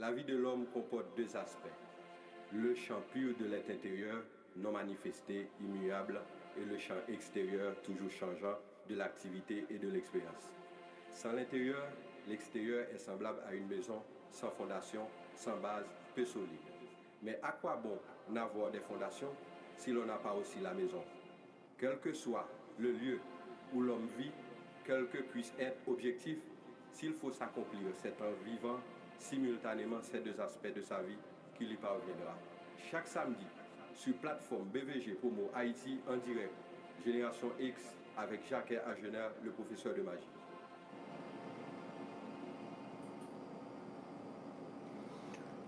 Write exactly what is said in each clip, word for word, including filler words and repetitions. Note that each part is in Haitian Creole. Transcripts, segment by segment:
La vie de l'homme comporte deux aspects, le champ pur de l'être intérieur, non manifesté, immuable, et le champ extérieur, toujours changeant, de l'activité et de l'expérience. Sans l'intérieur, l'extérieur est semblable à une maison sans fondation, sans base, peu solide. Mais à quoi bon avoir des fondations si l'on n'a pas aussi la maison ? Quel que soit le lieu où l'homme vit, quel que puisse être objectif, s'il faut s'accomplir, c'est en vivant simultanément ces deux aspects de sa vie qui lui parviendra. Chaque samedi, sur plateforme B V G Promo Haïti en direct, Génération X avec Jacques Agener, le professeur de magie.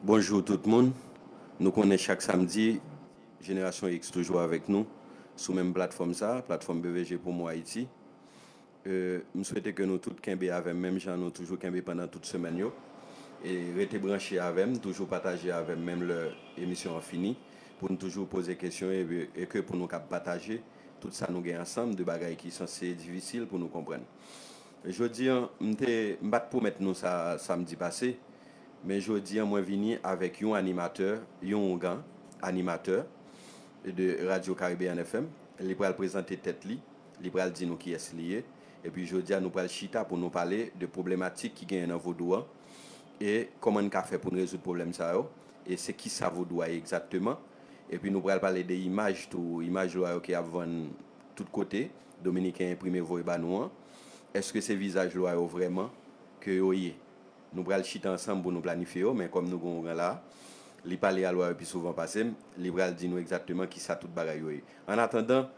Bonjou tout moun. Nou konnen chak samdi, Jenerasyon X toujou avèk nou sou menm platfòm sa, platfòm B V G Promo Haïti. Euh, m swete ke nou tout kenbe avè m, menm jan nou toujou kenbe pandan tout semèn yo. E rete branche avè m, toujou pataje avè m, menm lè emisyon an fini, pou n toujou poze kesyon e, e ke pou nou kab pataje tout sa nou gen ansanm, de bagay ki sanse difisil pou nou konprann. Jodi an, m te, m pa t pwomèt nou sa samdi pase, men jodi an, mwen vini avèk yon animatè, yon ougan animatè de Radio Caribbean F M. Li pral prezante tèt li, li pral di nou kiyès li ye. Epi jodi a, nou pral chita pou nou pale de pwoblematik ki genyen nan vodou an e kòman n ka fè pou n rezoud pwoblèm sa yo. E se kisa vodou a ye egzakteman. Epi nou pral pale de imaj tou, imaj lwa yo ki ap vann tout kote, Dominiken enprime voye ba nou an. Èske se vizaj lwa yo vrèman ke yo ye? Nou pral chita ansanm pou nou planifye yo, men kòm nou gen ougan la, li pale a lwa yo pi souvan pase m, li pral di nou egzakteman kisa tout bagay yo ye. Annatandan,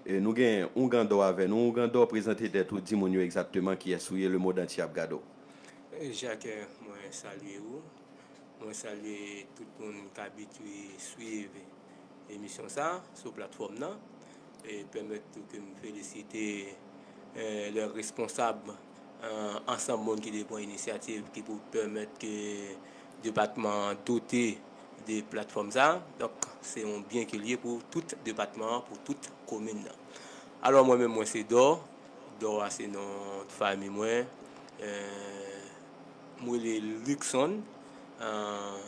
eh, nou gen ougan dò avè nou. Ougan dò, prezante tèt ou, di moun yo egzakteman kiyès ou ye, lemonn antye ap gade w. Jacques, mwen salye ou. Mwen salye tout moun k abitye swiv emisyon sa sou platfòm nan. E pèmèt tou ke m felisite, eh, lè responsab, eh, ansanm moun ki te pran inisyativ ki pou pèmèt ke depatman an dote de platfòm sa. Donk, se yon byen ke l ye pou tout depatman an, pou tout komin nan. Alò, mwen menm, mwen se Dò. Dò a se non fanmi mwen. Eh, m rele Luckson. Eh,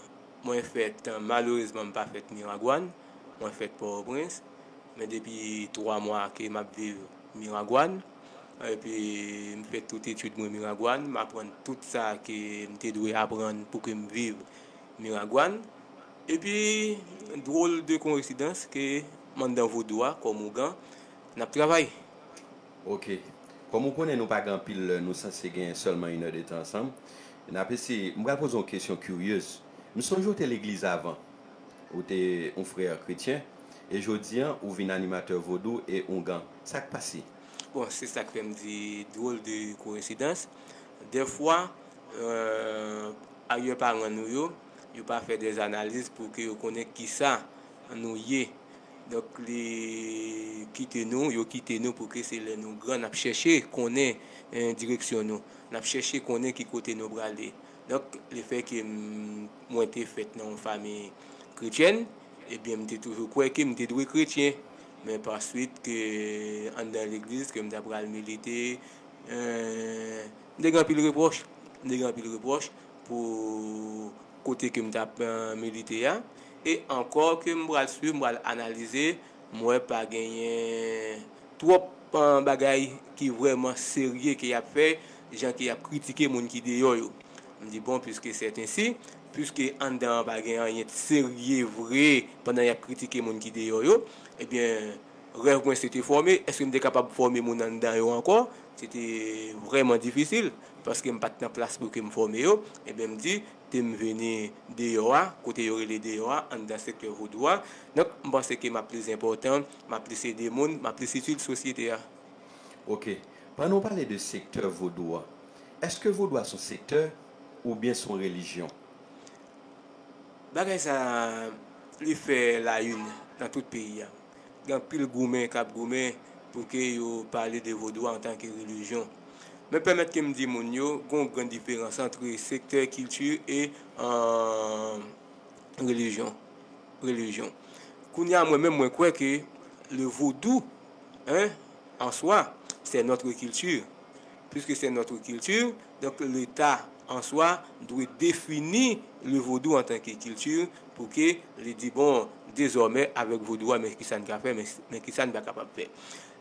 mwen fèt, malerezman, m pa fèt Miragwàn. Mwen fèt Pòtoprens. Men depi twa mwa ke m ap viv Miragwàn. Epi, m fè tout etid mwen Miragwàn. M aprann tout sa ke m te dwe aprann pou ke m viv Miragwàn. Epi, dwòl de koyensidans ke m anndan vodou a, kòm ougan, n ap travay. Ok. Kòm ou konnen, nou pa gen anpil lè, nou sanse gen sèlman inèdtan ansanm. N ap eseye, m pral poze w yon kesyon kiryez. M sonje w te legliz avan. Ou te yon frè kretyen. E jodi an, ou vin animatè vodou e ougan. Sa k pase? Bon, se sa k fè m di dwòl de koyensidans. Dèfwa, eh, aryè paran nou yo, yo pa fè dè analiz pou ke yo konnen kisa nou ye. Donk, li kite nou, yo kite nou pou ke se lè nou gran, n ap chèche konnen, eh, direksyon nou. N ap chèche konnen ki kote nou prale. Donk, lefètke m, mwen te fèt nan yon fanmi kretyèn, ebyen, m te toujou kwè ke m te dwe kretyen. Men pa swit ke anndan legliz, ke m ta pral milite, eh, m te gen anpil repwòch. M te gen anpil repwòch pou kote ke m t ap, eh, milite a. E ankò ke m pral swiv, m pral analize, m wè pa genyen twòp, eh, bagay ki vrèman serye ke y ap fè, jan ke y ap kritike moun ki deyò yo. M di, bon, piske sèt ensi, piske anndan an pa gen anyen serye vre pandan y ap kritike moun ki deyò yo, ebyen, rèv mwen se te fòme. Èske m te kapab fòme moun anndan yo ankò? Se te vrèman difisil, paske m pa t nan plas pou ke m fòme yo. Ebyen, m di, te m vini deyò a, kote yo rele deyò a, anndan sektè vodou a. Donk, m panse ke m ap plis enpòtan, m ap plis ede moun, m ap plis itil sosyete a. Ok. Pandan w pale de sektè vodou a, èske vodou a se yon sektè oubyen se yon relijyon? Bagay sa, li fè la une nan tout peyi a. Gen anpil goumen k ap goumen pou ke yo pale de vodou a antanke relijyon. Men pèmèt ke m di moun yo, gen yon gran diferans ant sektè kilti e, eh, relijyon. Relijyon. Kounye a, mwen menm, mwen kwè ke le vodou, hein, en soi, c'est notre culture. Puisque c'est notre culture, donk Leta an swa, dwe defini le vodou antanke kilti pou ke li di, bon, dezòmè, avèk vodou a, men kisa n ka fè, men, men kisa n pa kapab fè.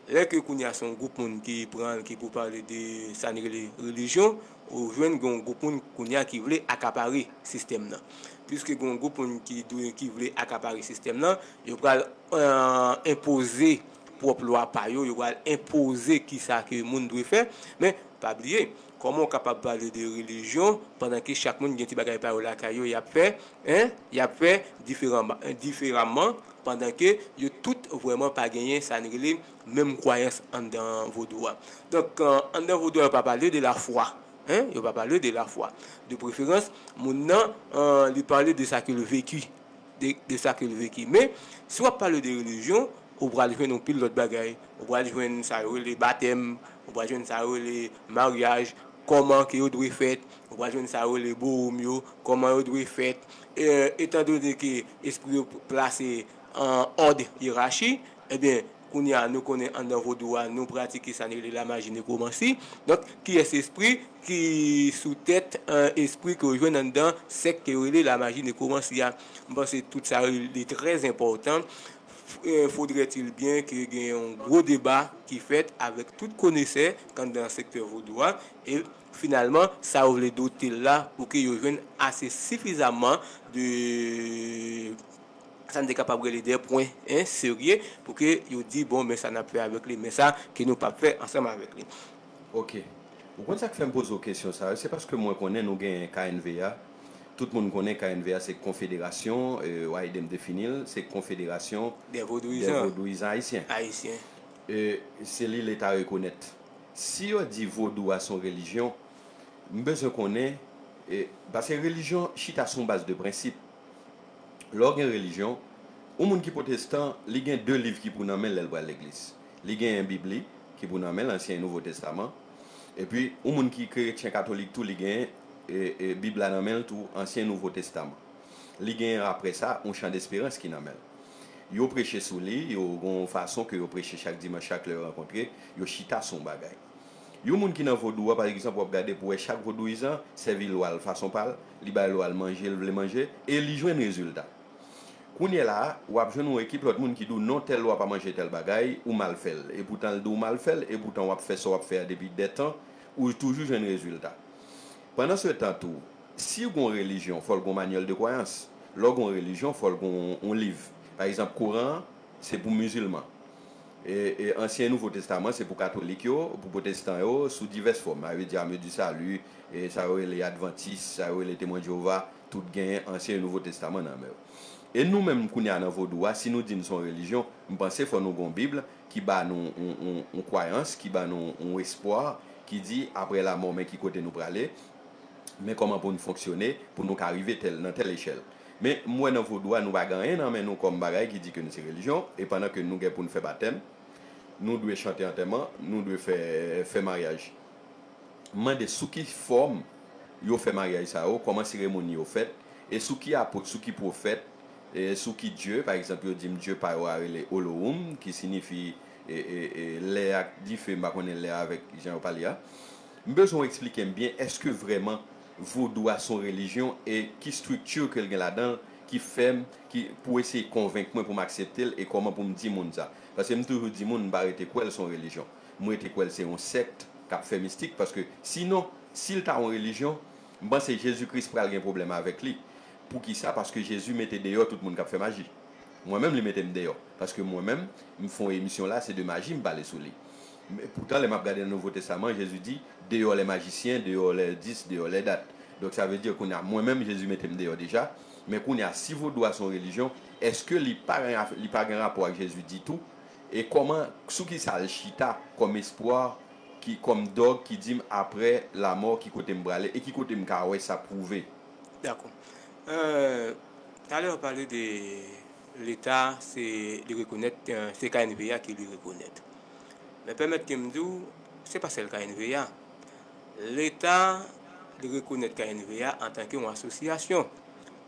Lè ke kounye a se yon gwoup moun ki pran, ki pou pale de sa n rele relijyon, ou jwenn gen yon gwoup moun kounye a ki vle akapare sistèm nan. Piske gen yon gwoup moun ki dwe, ki vle akapare sistèm nan, yo pral, euh, enpoze pwòp lwa pa yo, yo pral enpoze kisa ke moun dwe fè. Men, pa bliye, kòman w kapab pale de relijyon pandan ke chak moun gen ti bagay pa yo lakay yo y ap fè, en, y ap fè diferaman, diferaman, pandan ke yo tout vrèman pa genyen sa n rele menm kwayans anndan vodou a. Donk, euh, anndan vodou a, yo pa pale de lafwa, en, yo pa pale de lafwa. De preferans, moun nan, euh, li pale de sa ke l veki, de, de sa ke l veki. Men, si w ap pale de relijyon, ou pral jwenn yon pil lòt bagay. Ou pral jwenn sa yo rele batèm, ou pral jwenn sa yo rele maryaj, kòman ke yo dwe fèt, ou pral jwenn sa yo rele bowom yo, kòman yo dwe fèt. E, etandone ke espri yo plase an òd yerachi, ebyen, kounye a, nou konnen anndan vodou a, nou pratike sa n rele lamaji nekwomansi. Donk, kiyès espri ki sou tèt, eh, espri ke yo jwenn anndan sèk ke yo rele lamaji nekwomansi a? M panse tout sa, li trè enpòtan. F-, eh, faudrait-il bien ke gen yon gwo deba ki fèt avèk tout konesè k anndan sektè vodou a. E finalman, sa yo vle dote l la pou ke yo jwenn ase sifizaman de sa n te kapab rele de pwen, en, serye, pou ke yo di, bon, men sa n ap fè avèk li, men sa ke nou p ap fè ansanm avèk li. Ok. Ou konn sa k fè m poze w kesyon sa yo? Se paske mwen konnen nou genyen K N V A. Tout moun konnen K N V A se konfederasyon, e, w a ede m defini l, se konfederasyon Dè dè vodouyizan vodouyizan ayisyen. Ayisyen. E se li Leta rekonèt. Si yo di vodou a se yon relijyon, m bezwen konnen, e, paske relijyon chita sou yon baz de prensip. Lè w gen relijyon, yon moun ki pwotestan, li gen de liv ki pou nan men l lè l pral legliz. Li genyen Bib li, ki pou nan men l, Ansyen e Nouvo Testaman. Epi, yon moun ki kretyen katolik tou, li genyen, e, e, Bib la nan men l tou, Ansyen e Nouvo Testaman. Li genyen, apre sa, yon chan desperans ki nan men l. Yo preche sou li, yo gen yon fason ke yo preche chak dimanch, chak lè yo rankontre, yo chita sou yon bagay. Yon moun ki nan vodou a, pa egzanp, w ap gade pou w wè chak vodouyizan sèvi lwa l fason pa l, li bay lwa l manje l vle manje, e li jwenn rezilta. Kounye la a, w ap jwenn yon ekip lòt moun ki di w non, tèl lwa pa manje tèl bagay, ou mal fè l. Epoutan l di w mal fè l, epoutan w ap fè sa w ap fè a depi dètan, ou toujou jwenn rezilta. Pandansetan tou, si w gen yon relijyon, fò l gen yon manyèl de kwayans. Lè w gen yon relijyon, fò l gen yon, yon liv. Pa egzanp, Koran an, se pou mizilman. E, e Ansyen e Nouvo Testaman, se pou katolik yo, pou pwotestan yo, sou divès fòm. Sa vle di Armure du Salut, e sa yo rele Advantis, sa yo rele Temwen Jewova, tout genyen Ansyen e Nouvo Testaman nan men yo. E nou menm, kounye a nan vodou a, si nou di n se yon relijyon, m panse fò nou gen yon Bib ki ba nou yon, yon, yon kwayans, ki ba nou yon espwa, ki di, apre lamò, men ki kote nou prale, men kòman pou n fonksyone, pou nou ka rive tèl, nan tèl echèl. Men, m wè nan vodou a, nou pa gen anyen nan men nou kòm bagay ki di ke n se relijyon, e pandan ke nou gen pou n fè batèm, nou dwe chante antèman, nou dwe fè, fè maryaj. M mande sou ki fòm yo fè maryaj sa yo, kòman seremoni yo fèt, e sou ki apot, sou ki pwofèt, e sou ki dye, pa egzanp, yo di m dye pa yo a rele Olohoum, ki siyifi, e, e, e, lè ak dife, m pa konnen lè avèk jan yo pale a. M bezwen w eksplike m byen, èske vrèman vodou a se yon relijyon e ki estrikti ke l gen ladan l ki fè m, ki, pou eseye konvenk mwen pou m aksepte l e kòman pou m di moun sa? Paske m toujou di moun m pa rete kwè l se yon relijyon. M rete kwè l se yon sèkt k ap fè mistik, paske sinon, si l ta yon relijyon, m panse Jezi Kris pral gen pwoblèm avèk li. Poukisa? Paske Jezi mete deyò tout moun k ap fè maji. Mwen menm, li mete m deyò. Paske mwen menm, m fè yon emisyon la, se de maji m pale sou li. Men poutan, lè m ap gade nan Nouvo Testaman, Jezi di, dehors les magiciens, dehors les dix, dehors les dattes. Donk, sa vle di, kounye a, mwen menm, Jezi mete m deyò deja. Men kounye a, si vodou a se yon relijyon, èske li pa gen, li pa gen rapò ak Jezi ditou? E kòman, sou ki sa l chita kòm espwa, ki, kòm dòg ki di m apre lamò, ki kote m prale, e ki kote m ka wè sa pwouve? Dakò. Euh, talè w pale de Leta, se li rekonèt, euh, se K N V A ki li rekonèt. Men pèmèt ke m di w, se pa sèl K N V A. Leta, li rekonèt K N V A antanke yon asosyasyon.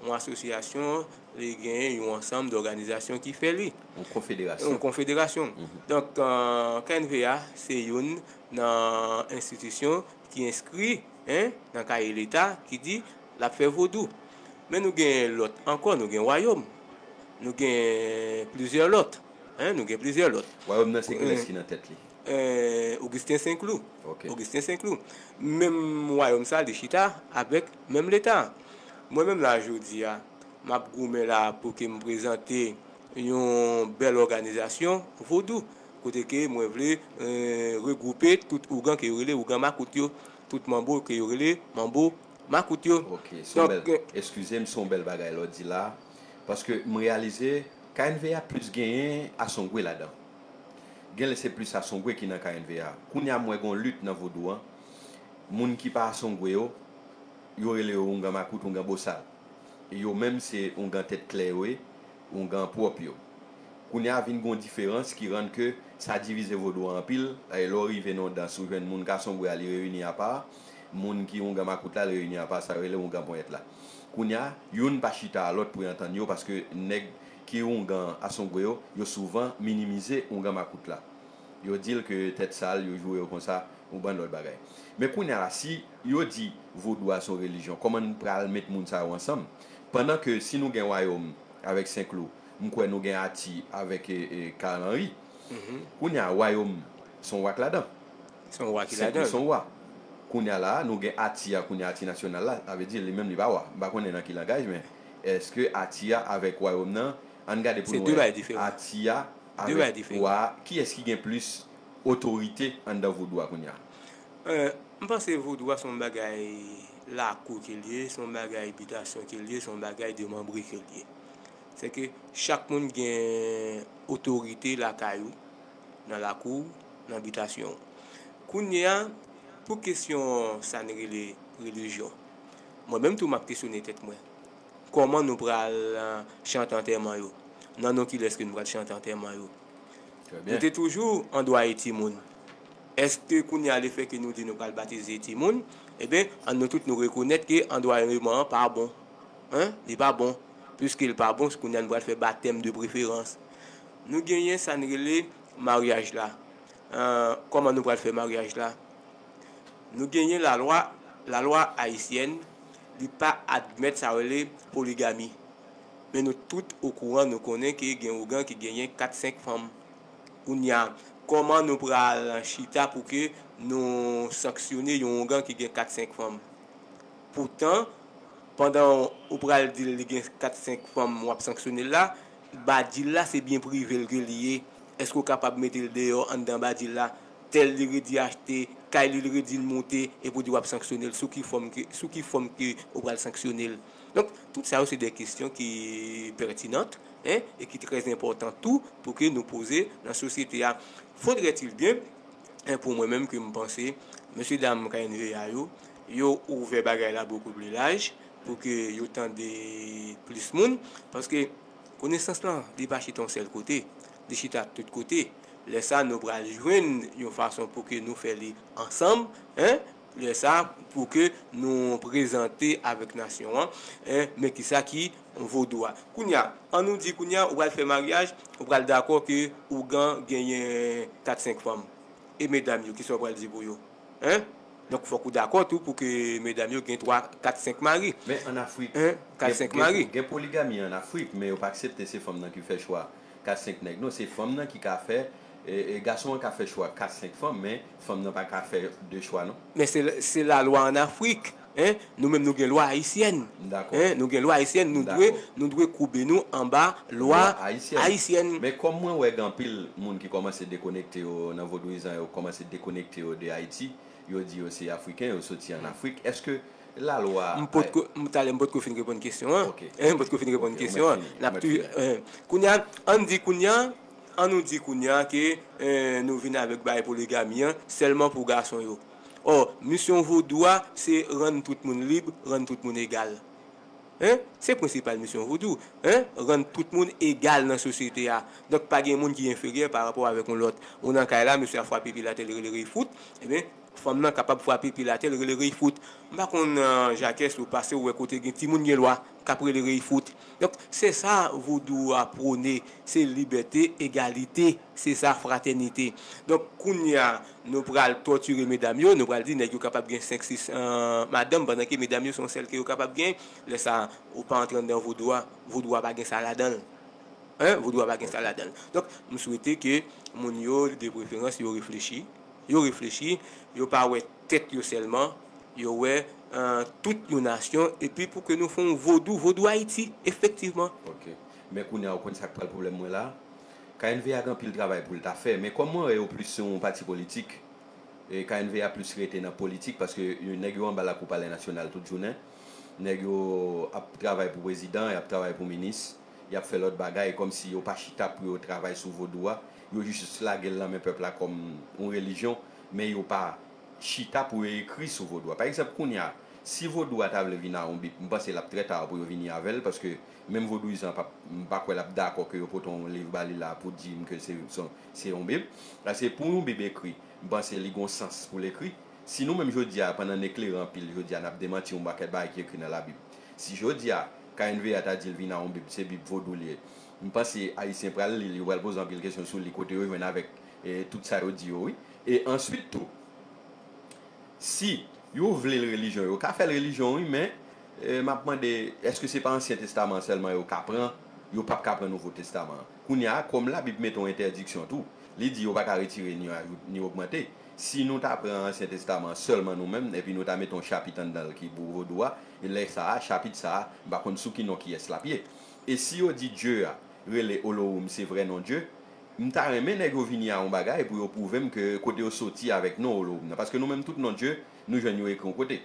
Yon asosyasyon, li genyen yon ansanm dòganizasyon ki fè li. Yon konfederasyon. Yon konfederasyon. Donk, euh, K N V A, se youn nan enstitisyon ki enskri, en, nan kaye Leta ki di l ap fè vodou. Men nou gen lòt ankò, nou gen wayòm. Nou gen plizyè lòt. En, nou gen plizyè lòt. Wayòm nan se kilès ki nan tèt li? Eh, Augustin Saint-Cloud. Augustin Saint-Cloud. Menm wayòm sa, li chita avèk menm Leta. Mwen menm la, jodi a, m ap goumen la pou ke m prezante yon bèl òganizasyon vodou, kote ke mwen vle eh, regwoupe tout ougan ke yo rele ougan makout yo, tout manbo ke yo rele manbo makout yo. Ok, se yon bèl, eskize m, se yon bèl bagay lè w di la, paske m reyalize K N V A plis genyen asongwe ladan. Genlè se plis asongwe ki nan K N V A. Kounye a m wè gen yon lit nan vodou an, moun ki pa asongwe yo, yo rele yo oungan makout, oungan bosal. Yo menm se oungan tèt klè yo ye, oungan pwòp yo. Kounye a vin gen yon diferans ki rann ke sa divize vodou an anpil. Lè w rive nan yon dans ou jwenn moun k asongwe a li reyini apa, moun ki oungan makout la li reyini apa, sa yo rele oungan ponyèt la. Kounye a youn pa chita a lòt pou y antann yo paske nèg ki oungan asongwe yo, yo souvan minimize oungan makout la. Yo di l ke tèt sal, yo joure yo konsa, yon bann lòt bagay. Men kounye a la, si yo di vodou a se yon relijyon, kòman n pral met moun sa yo ansanm? Pandan ke si nou gen wayòm avèk Senklou, m kwè nou gen Ati avèk e, e, Karl Henry. Kounye a, wayòm se yon wa k ladan. Se yon wa ki ladan. Senklou se yon wa. Kounye a la, nou gen Ati a, kounye a Ati nasyonal la, sa vle di li menm li pa wa. M pa konnen nan ki langaj, men èske Ati a avèk wayòm nan, ann gade pou nou wè Ati a avèk wa, kiyès ki gen plis otorite anndan vodou a kounye a? Eh, m panse vodou a se yon bagay lakou ke l ye, se yon bagay bitasyon ke l ye, se yon bagay demanbre ke l ye. Se ke chak moun gen otorite lakay ou, nan lakou, nan bitasyon ou. Kounye a, pou kesyon sa n rele relijyon, mwen menm tou m ap kesyone tèt mwen. Kòman nou pral eh, chante antèman yo? Nan non kilès ke nou pral chante antèman yo? Nou te toujou an dwa e timoun. Èske kounye a lefè ke nou di nou pral batize timoun, ebyen, ann nou tout nou rekonèt ke andwayeman an pa bon. En? Li pa bon. Piske l pa bon, kounye a nou pral fè batèm de preferans. Nou genyen sa n rele maryaj la. Eh, kòman nou pral fè maryaj la? Nou genyen lalwa, lalwa ayisyèn, li pa admèt sa yo rele poligami. Men nou tout okouran, nou konnen ke gen ougan ki genyen kat senk fanm. Kounye a, kòman nou pral chita pou ke nou sanksyone yon ougan ki gen kat senk fanm? Poutan, pandan ou pral di l li gen kat senk fanm w ap sanksyone l la, badji l la se byen prive l ke li ye. Èske w kapab mete l deyò anndan badji l la? Tè l li redi achte, kay li l redi l moute, epi w di w ap sanksyone l, sou ki fòm ke, sou ki fòm ke ou pral sanksyone l? Donk, tout sa yo se de kesyon ki pètinan, en, e ki trè enpòtan tou pou ke nou poze nan sosyete a. Faudrait-il bien, en, pou mwen menm ke m panse, mesye dam K N V A yo, yo ouvè bagay la beaucoup plus large pou ke yo tande plis moun, paske konesans lan, li pa chita yon sèl kote, li chita tout kote. Lè sa, nou pral jwenn yon fason pou ke nou fè li ansanm, en, lè sa, pou ke nou prezante avèk nasyon an, en, men kisa ki vodou a. Kounye a, ann nou di kounye a, ou pral fè maryaj, ou pral dakò ke ougan genyen kat senk fanm. E medam yo, kisa w pral di pou yo? En? Donk, fòk ou dakò tou pou ke medam yo gen twa, kat, senk mari. Men ann Afrik, en, kat, senk mari. Gen poligami ann Afrik, men yo pa aksepte se fanm nan ki fè chwa kat, senk nèg. Non, se fanm nan ki ka fè, e, e, gason an ka fè chwa kat, senk fanm, men fanm nan pa ka fè de chwa, non. Men se, se lalwa ann Afrik. En, nou menm nou gen lwa ayisyèn. En, nou gen lwa ayisyèn, nou dwe, nou dwe koube nou anba lwa ayisyèn. Men kòm mwen wè gen anpil moun ki kòmanse dekonekte yo nan vodouyizan, yo kòmanse dekonekte yo de Ayiti, yo di yo se Afriken, yo soti ann Afrik, èske lalwa... M potko, talè m potko fin reponn kesyon an. En, m potko fin reponn kesyon an. N ap tou, en, kounye a, ann di kounye a, ann nou di kounye a ke, en, nou vin avèk bagay poligami an sèlman pou gason yo. Ò, misyon vodou a, se rann tout moun lib, rann tout moun egal. En? Se prensipal misyon vodou. En? Rann tout moun egal nan sosyete a. Donk, pa gen moun ki enferyè pa rapò avèk yon lòt. Ou nan kay la, mesye a frape pye l atè, li rele rèy fout. Ebyen, fanm nan kapab frape pye l atè, li rele rèy fout. M pa konn, eh, Jakès, ou pase, ou wè kote gen timoun gen lwa k ap rele rèy fout. Donk, se sa vodou a pwone, se libète, egalite, se sa fratènite. Donk, kounye a, nou pral tòtire medam yo, nou pral di nèg yo kapab gen senk, sis, eh, madanm, pandan ke medam yo se yon sèl ke yo kapab gen. Lè sa, ou pa antre anndan vodou a, vodou a pa gen sa ladan l. Hein? Vodou a pa gen sa ladan l. Donk, m swete ke moun yo, de preferans, yo reflechi. Yo reflechi, yo pa wè tèt yo sèlman, yo wè, eh, tout yon nasyon, epi pou ke nou fè yon vodou, vodou Ayiti, efektivman. Ok. Men kounye a, ou konn sa k pral pwoblèm mwen la? K N V A gen anpil travay pou l ta fè, men kòm mwen wè yo plis se yon pati politik, e K N V A plis rete nan politik, paske yo, nèg yo anba lakou Palè Nasyonal tout jounen. Nèg yo ap travay pou prezidan, y ap travay pou minis, y ap fè lòt bagay, kòmsi yo pa chita pou yo travay sou vodou a. Yo jis lage l nan men pèp la kòm yon relijyon, men yo pa chita pou yo ekri sou vodou a. Pa egzanp, kounye a, si vodou a ta vle vin a yon bib, m panse l ap trè ta pou yo vini avè l, paske menm vodouyizan an p ap, m pa kwè l ap dakò ke yo pote yon liv ba li la pou di m ke se, se, se yon bib. Paske pou yon bib ekri, m panse li gen yon sans pou l ekri. Si nou menm jodi a, pandan n eklere anpil, jodi a n ap demanti yon pakèt bagay ki ekri nan Labib. Si jodi a, K N V A ta di l vin a yon bib, se bib vodou li ye. M panse Ayisyen pral li l, yo pral poze anpil kesyon sou li, kote yo jwenn avèk, eh, tout sa yo di yo, wi. E answit tou, si yo vle l relijyon, yo ka fè l relijyon, wi, men, eh, m ap mande, èske se pa Ansyen Testaman an sèlman yo ka pran, yo p ap ka pran Nouvo Testaman an? Kounye a, kòm Labib mete yon entèdiksyon tou, li di yo pa ka retire ni ajoute, ni ogmante. Si nou ta pran Ansyen Testaman an sèlman nou menm, epi nou ta mete yon chapit anndan l ki pou vodou a, e lè sa a, chapit sa a, m pa konn sou ki non kiyès l ap ye. E si yo di Dye a rele Olowoum, se vrè non Dye, m ta renmen nèg yo vini a yon bagay pou yo pwouve m ke kote yo soti avèk non Olowoum nan. Paske nou menm tout non Dye, nou jwenn yo ekri yon kote.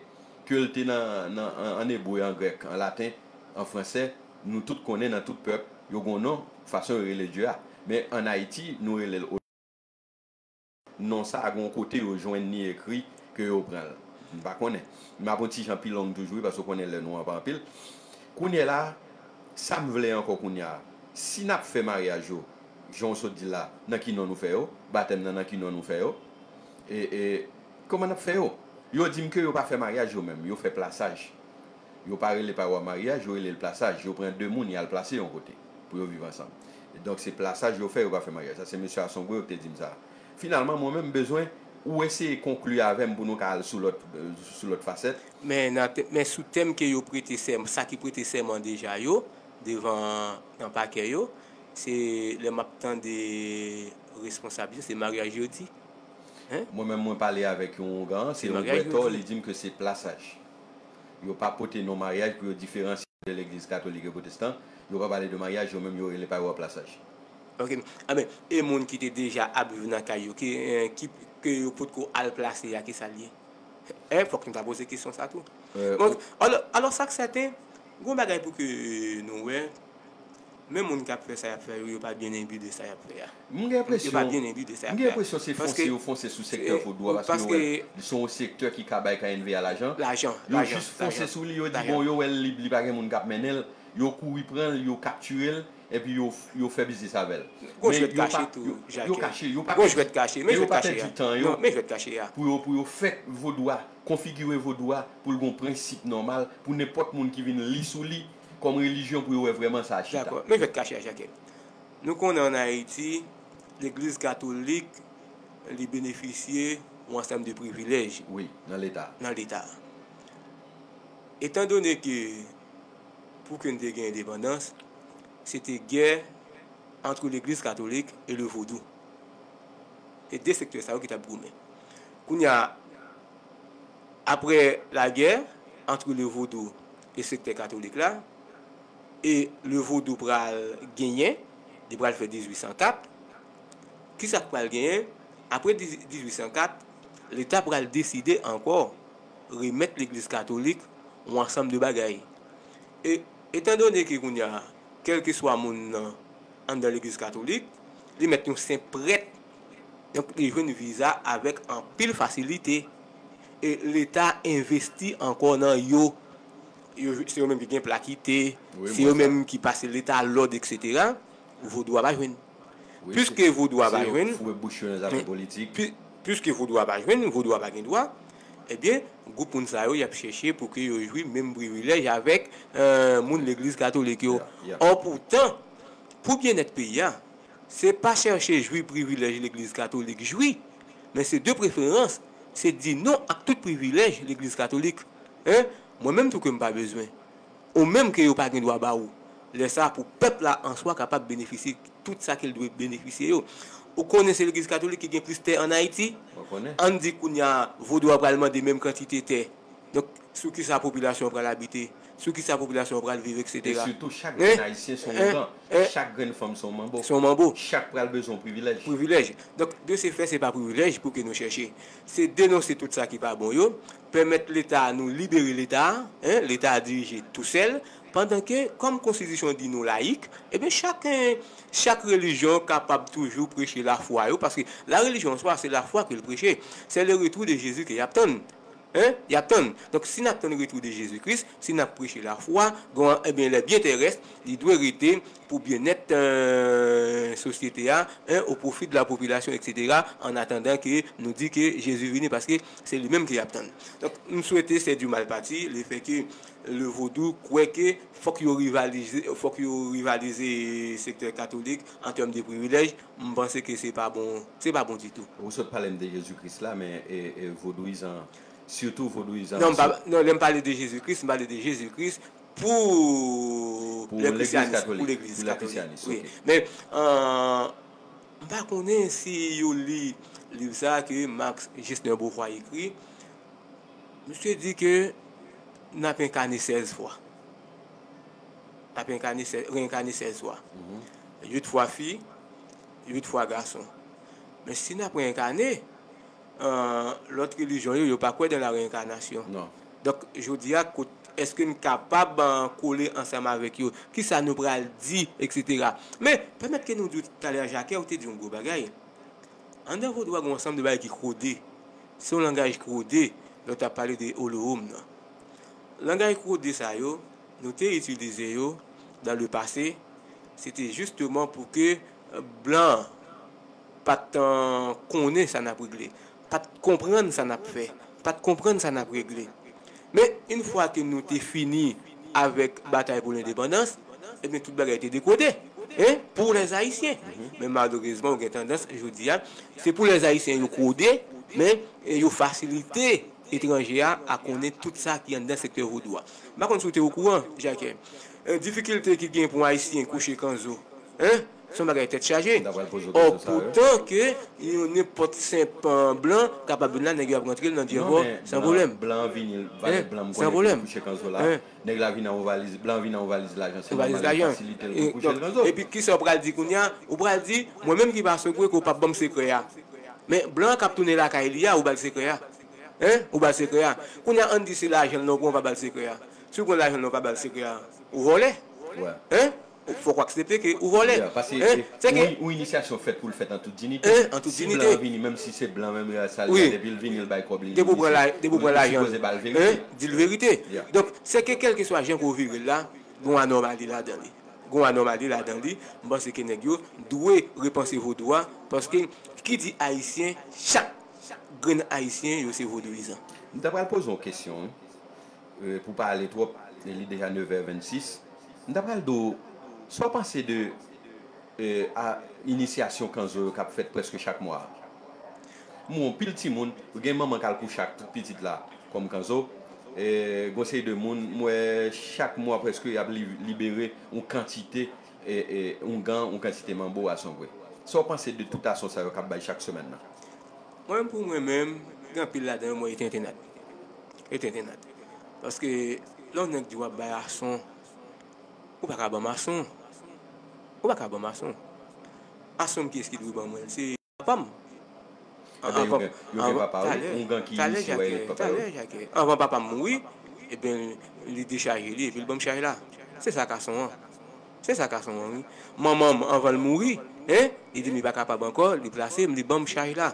Ke l te nan, nan, an, an ebre, an grèk, an laten, an fransè, nou tout konnen nan tout pèp, yo gen yon non, fason yo rele Dye a. Men ann Ayiti, nou rele l Olowoum. Non sa a gen yon kote yo jwenn li ekri ke yo pran l. M pa konnen. M ap yon ti jan pi long toujou wi, paske w konnen lè nou an pa anpil. Kounye a la, sa m vle ankò kounye a, si n ap fè maryaj yo, jan w sot di l la, nan ki non nou fè yo? Batèm nan, nan ki non nou fè yo? E, e, kòman n ap fè yo? Yo di m ke yo pa fè maryaj yo menm, yo fè plasaj. Yo pa rele pawòl maryaj, yo rele l plasaj. Yo pran de moun, y al plase yon kote pou yo viv ansanm. Donk, se plasaj yo fè, yo pa fè maryaj. Sa se mesye Asongwe yo ki te di m sa. Finalman, mwen menm, m bezwen ou eseye konkli avè m pou nou ka al sou lòt, sou lòt fasèt. Men, nan te, men sou tèm ke yo prete sèm, sa ki prete sèman deja yo, devan, nan pakè yo, se lè m ap tande responsab yo, se maryaj yo di. Hein? Mwen menm, mwen pale avèk yon ougan, se yon Bwètò, li di m ke se plasaj. Yo pa pote non maryaj pou yo diferansye de legliz katolik e pwotestan, yo pa pale de maryaj, yo menm yo rele pawòl plasaj. Ok. Anben, e moun ki te deja ap viv nan kay yo, ki, eh, ki, ke yo potko al plase a, ki sa l ye? Eh, fòk nou ta poze kesyon sa tou. Bon, alò, alò, sa k sèten, gon bagay pou ke nou wè, men moun k ap fè sa y ap fè yo, yo pa byen enbi de sa y ap fè a. M gen enpresyon, yo pa byen enbi de sa y ap fè a. M gen enpresyon se fonse yo fonse sou sektè vodou a, paske yo wè se yon sektè ki ka bay K N V A lajan. Lajan, lajan. Yo jis fonse sou li, yo di, bon, yo wè l lib, li pa gen moun k ap mennen l, yo kouri pran l, yo kaptire l, epi yo, yo fè biznis avè l. Gon jwèt kache tou, Jacques. Yo kache, yo pa pèdi tan yo pou yo, pou yo fè vodou a, konfigire vodou a pou l gon prensip nòmal, pou nenpòt moun ki vin li sou li kòm relijyon pou yo wè vrèman sa a chita. Dakò, men jwèt kache a, Jacques. Nou konnen ann Ayiti, legliz katolik, li benefisye yon ansanm de privilèj. Wi, nan Leta. Nan Leta. Etandone ke, pou ke n te gen endepandans, se te gè ant legliz katolik e le vodou. Se de sektè sa yo ki t ap goumen. Kounye a, apre lagè ant le vodou e sektè katolik la, e le vodou pral genyen, li pral fè dizuit san kat, kisa k pral genyen? Apre dizuit san kat, Leta pral deside ankò remèt legliz katolik yon ansanm de bagay. E, etandone ke kounye a, kèlkeswa moun nan anndan legliz katolik, li mèt yon senp prèt, donk li jwenn viza avèk anpil fasilite. E Leta envesti ankò nan yo. Yo, se yo menm ki gen plakite, se yo menm ki pase Leta lòd, etsetera. Vodou a pa jwenn. Piske vodou a pa jwenn, piske vodou a pa jwenn, vodou a pa gen dwa, Ebyen, gwoup moun sa yo, y ap chèche pou ke yo jwi menm privilèj avèk, eh, moun legliz katolik yo. Ò, poutan, pou byennèt peyi a, se pa chèche jwi privilèj legliz katolik jwi, men se de preferans, se di non ak tout privilèj legliz katolik. Hein? Mwen menm tou ke m pa bezwen. Ou menm ke yo pa gen dwa ba ou. Lè sa a, pou pèp la an swa kapab benefisye tout sa ke l dwe benefisye yo. Ou konnen se legliz katolik ki gen plis tè ann Ayiti? Ann di kounye a, vodou a pral mande menm kantite tè. Donk, sou ki sa popilasyon an pral abite? Sou ki sa popilasyon an pral viv, etsetera? E sitou, chak grenn Ayisyen se yon ougan. Chak grenn fanm se yon manbo. Se yon manbo. Chak pral bezwen yon privilèj. Privilèj. Donk, de se fè, se pa privilèj pou ke nou chèche. Se denonse tout sa ki pa bon yo, pèmèt Leta a nou libere Leta a, hein, Leta a dirije tousèl, pandan ke, kòm konstitisyon di nou layik, ebyen, chak, chak relijyon kapab toujou preche lafwa yo, paske la religion en soi, se lafwa ke l preche. Se le retour de Jésus ke y ap tann. Hein? Y ap tann. Donk, si n ap tann retou de Jezi Kris, si n ap preche lafwa, gon, ebyen, les biens terrestres, li dwe rete pou byennèt, euh, sosyete a, hein, au profit de la population, etsetera, en attendant que nou di ke Jezi vini, paske se li menm ke y ap tann. Donk, m swete c'est du mal parti, le fait que le vodou kwè ke fòk yo rivalize, fòk yo rivalize sektè katolik an tèm de privilèj, m panse ke se pa bon, se pa bon ditou. Ou sot pale m de Jezi Kris la, men, e, e, vodouyizan, sitou vodouyizan. Non, m pa, non, lè m pale de Jezi Kris, m pale de Jezi Kris pou lè legliz katolik, pou legliz katolik. Wi. Men, euh, m pa konnen si yo li liv sa a ke Max Gesner Beaufroy ekri. Misye di ke n ap enkane sèz fwa. N ap enkane sèz, renkane sèz fwa. Uit fwa fi, uit fwa gason. Men si n ap renkane, euh, lòt relijyon yo, yo pa kwè dan la reenkarnasyon. Donk, jodi a, kot, èske n kapab, euh, kole ansanm avèk yo? Kisa nou pral di, etsetera? Men, pèmèt ke nou di w talè a, Jacques, ou te di yon gwo bagay. Anndan vodou a, gen yon ansanm de bagay ki kode. Se yon langaj kode, lè w t ap pale de Olohom nan. Langaj kode sa yo, nou te itilize yo dans le passé, se te jisteman pou ke, euh, blan pa t, euh, konnen sa n ap regle, pa t konprann sa n ap fè, pa t konprann sa n ap regle. Men, yon fwa ke nou te fini avèk batay pou lendepandans, ebyen, tout bagay te dekode, hein, pou lèzayisyen. Men malerezman, ou gen tandans, jodi a, se pou lèzayisyen yo kode, men, e, yo fasilite etranje a, a konnen tout sa ki anndan sektè vodou a. M pa konn si w te okouran, Jacques. E, difikilte ki gen pou yon Ayisyen kouche kanzo, hein? Se yon bagay tèt chaje. Ò, poutan ke yon nenpòt senp, euh, blan kapab vin la, nèg yo ap rantre l nan dyèvò san pwoblèm. Blan vini, valè blan m konnen ki kouche kanzo la. Nèg la vin an yon valiz, blan vin an yon valiz lajan, se nòmal li fasilite l pou kouche l kanzo. Epi kisa w pral di kounye a? Ou pral di, mwen menm ki pa sogwe, ke w p ap ban m sekrè a. Men blan an k ap tounen lakay li a, ou ba l sekrè a. Hein? Ou ba l sekrè a. Kounye a, ann di se lajan l nan w pran, ou pa ba l sekrè a. Si w pran lajan l nan w pa ba l sekrè a, ou vòlè. Hein? Fòk w aksepte ke ou vòlè. Paske yon inisyasyon fèt pou l fèt an tout diyite. Hein? An tout diyite. Si blan an vini, menm si se blan, menm ras sa l ye, depi l vini, l bay kòb li, depi w pran la, depi w pran lajan, sipoze ba l verite. Hein? Di l verite. Donk, se ke kèlkeswa jan ke w vire l la, gen yon anòmali ladan li. Gen yon anòmali ladan li. M panse ke nèg yo dwe repanse vodou a, paske ki di Ayisyen, chak grenn Ayisyen, yo se vodouyizan. M ta pral poze yon kesyon, wi. Euh, pou pa ale twòp, e li deja nevè vennsis. M ta pral di w, sa w panse de, euh, a, inisyasyon kanzo yo k ap fèt prèske chak mwa a? M wè yon pil timoun, gen manman k al kouche ak tout pitit la kòm kanzo. E, gen yon seri de moun, m wè chak mwa prèske y ap li-, libere yon kantite, e, e, oungan, yon kantite manbo a Songwe. Sa w panse de tout ason sa yo k ap bay chak semèn nan? Mwen menm, pou mwen menm, gen anpil ladan yo mwen yo te entènat. Yo te entènat. Paske lè yon nèg di w ap bay ason, ou pa ka ban m ason. Ou pa ka ban m ason. Ason m, kiyès ki dwe ban mwen l? Se papa m. Anvan, yo gen papa yo, oungan ki inisye w a papa yo. Talè, Jacques. Anvan papa m mouri, ebyen, li dechaje li epi l ban m chaj la. Se sa k ason an. Se sa k ason an, wi. Manman m, anvan l mouri, hein, li di m li pa kapab ankò, li plase m, li ban m chaj la.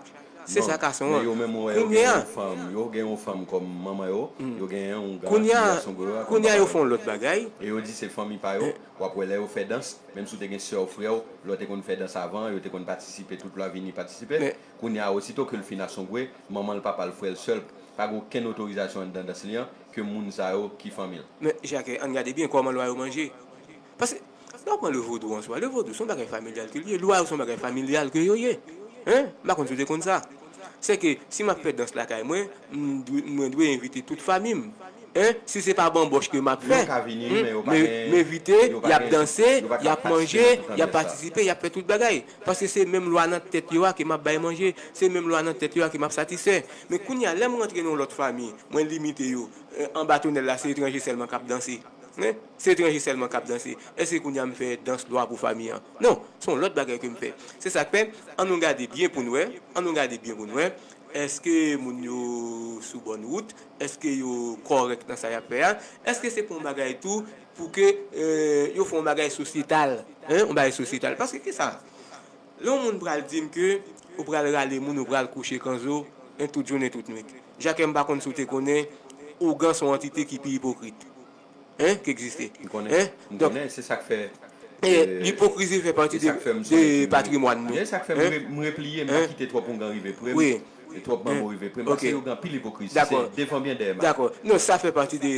Se sa k ason an. Non, men yo menm, wè, yo gen yon fanm, yo gen yon fanm kòm manman yo, yo gen yon oungan ki a Songwe a kòm papa yo. Kounye a, yo fè yon lòt bagay. E yo di se fanmi pa yo. W ap wè lè yo fè dans, menm si w te gen sè w, frè w, lè w te konn fè dans avan, yo te konn patisipe, tout lè vini patisipe. Kounye a, osito ke l fin a Songwe, manman l, papa l, frè l, sè l, pa gen okenn otorizasyon anndan dans li an ke moun sa yo ki fanmi l. Men, Jacques, ann gade byen kòman lwa yo manje. Paske, lè w pran le vodou an swa, le vodou se yon bagay familyal ke l ye, lwa yo se yon bagay familyal ke yo ye. Hein? M pa konn si w te konn sa. Se ke, si m ap fè dans lakay mwen, m dwe, mwen dwe envite tout fanmi m. Hein? Si se pa banbòch ke m ap fè, m envite, y ap danse, y ap manje, y ap patisipe, y ap fè tout bagay. Paske se menm lwa nan tèt yo a ke m ap bay manje, se menm lwa nan tèt yo a ke m ap satisfè. Men kounye a, lè m rantre nan yon lòt fanmi, mwen limite yo. Eh, anba tonèl la, se etranje sèlman k ap danse. Hein? Se etranje sèlman k ap danse. Èske kounye a m fè dans lwa pou fanmi an? Non, se yon lòt bagay ke m fè. Se sa k fè, ann nou gade byen pou n wè, ann nou gade byen pou n wè, èske moun yo sou bòn wout, èske yo kòrèk nan sa y ap fè a, èske se pa yon bagay tou pou ke eh, yo fè yon bagay sosyetal, hein, yon bagay sosyetal. Paske ki sa? Lè yon moun pral di m ke ou pral rale moun, ou pral kouche kanzo, en tout jounen, tout nwit. Jacques, m pa konn si w te konnen, ougan se yon antite ki pi ipokrit. Hein, ki egziste. M konnen, m konnen, se sa k fè. E, lipokrizi fè pati de, de patrimwàn nou. Se sa k fè m repliye, m pa kite twòp ougan rive pre m, e twòp manbo rive pre m, paske yo gen anpil ipokrizi. Se devan byen dèyè m. Dakò. Non, sa fè pati de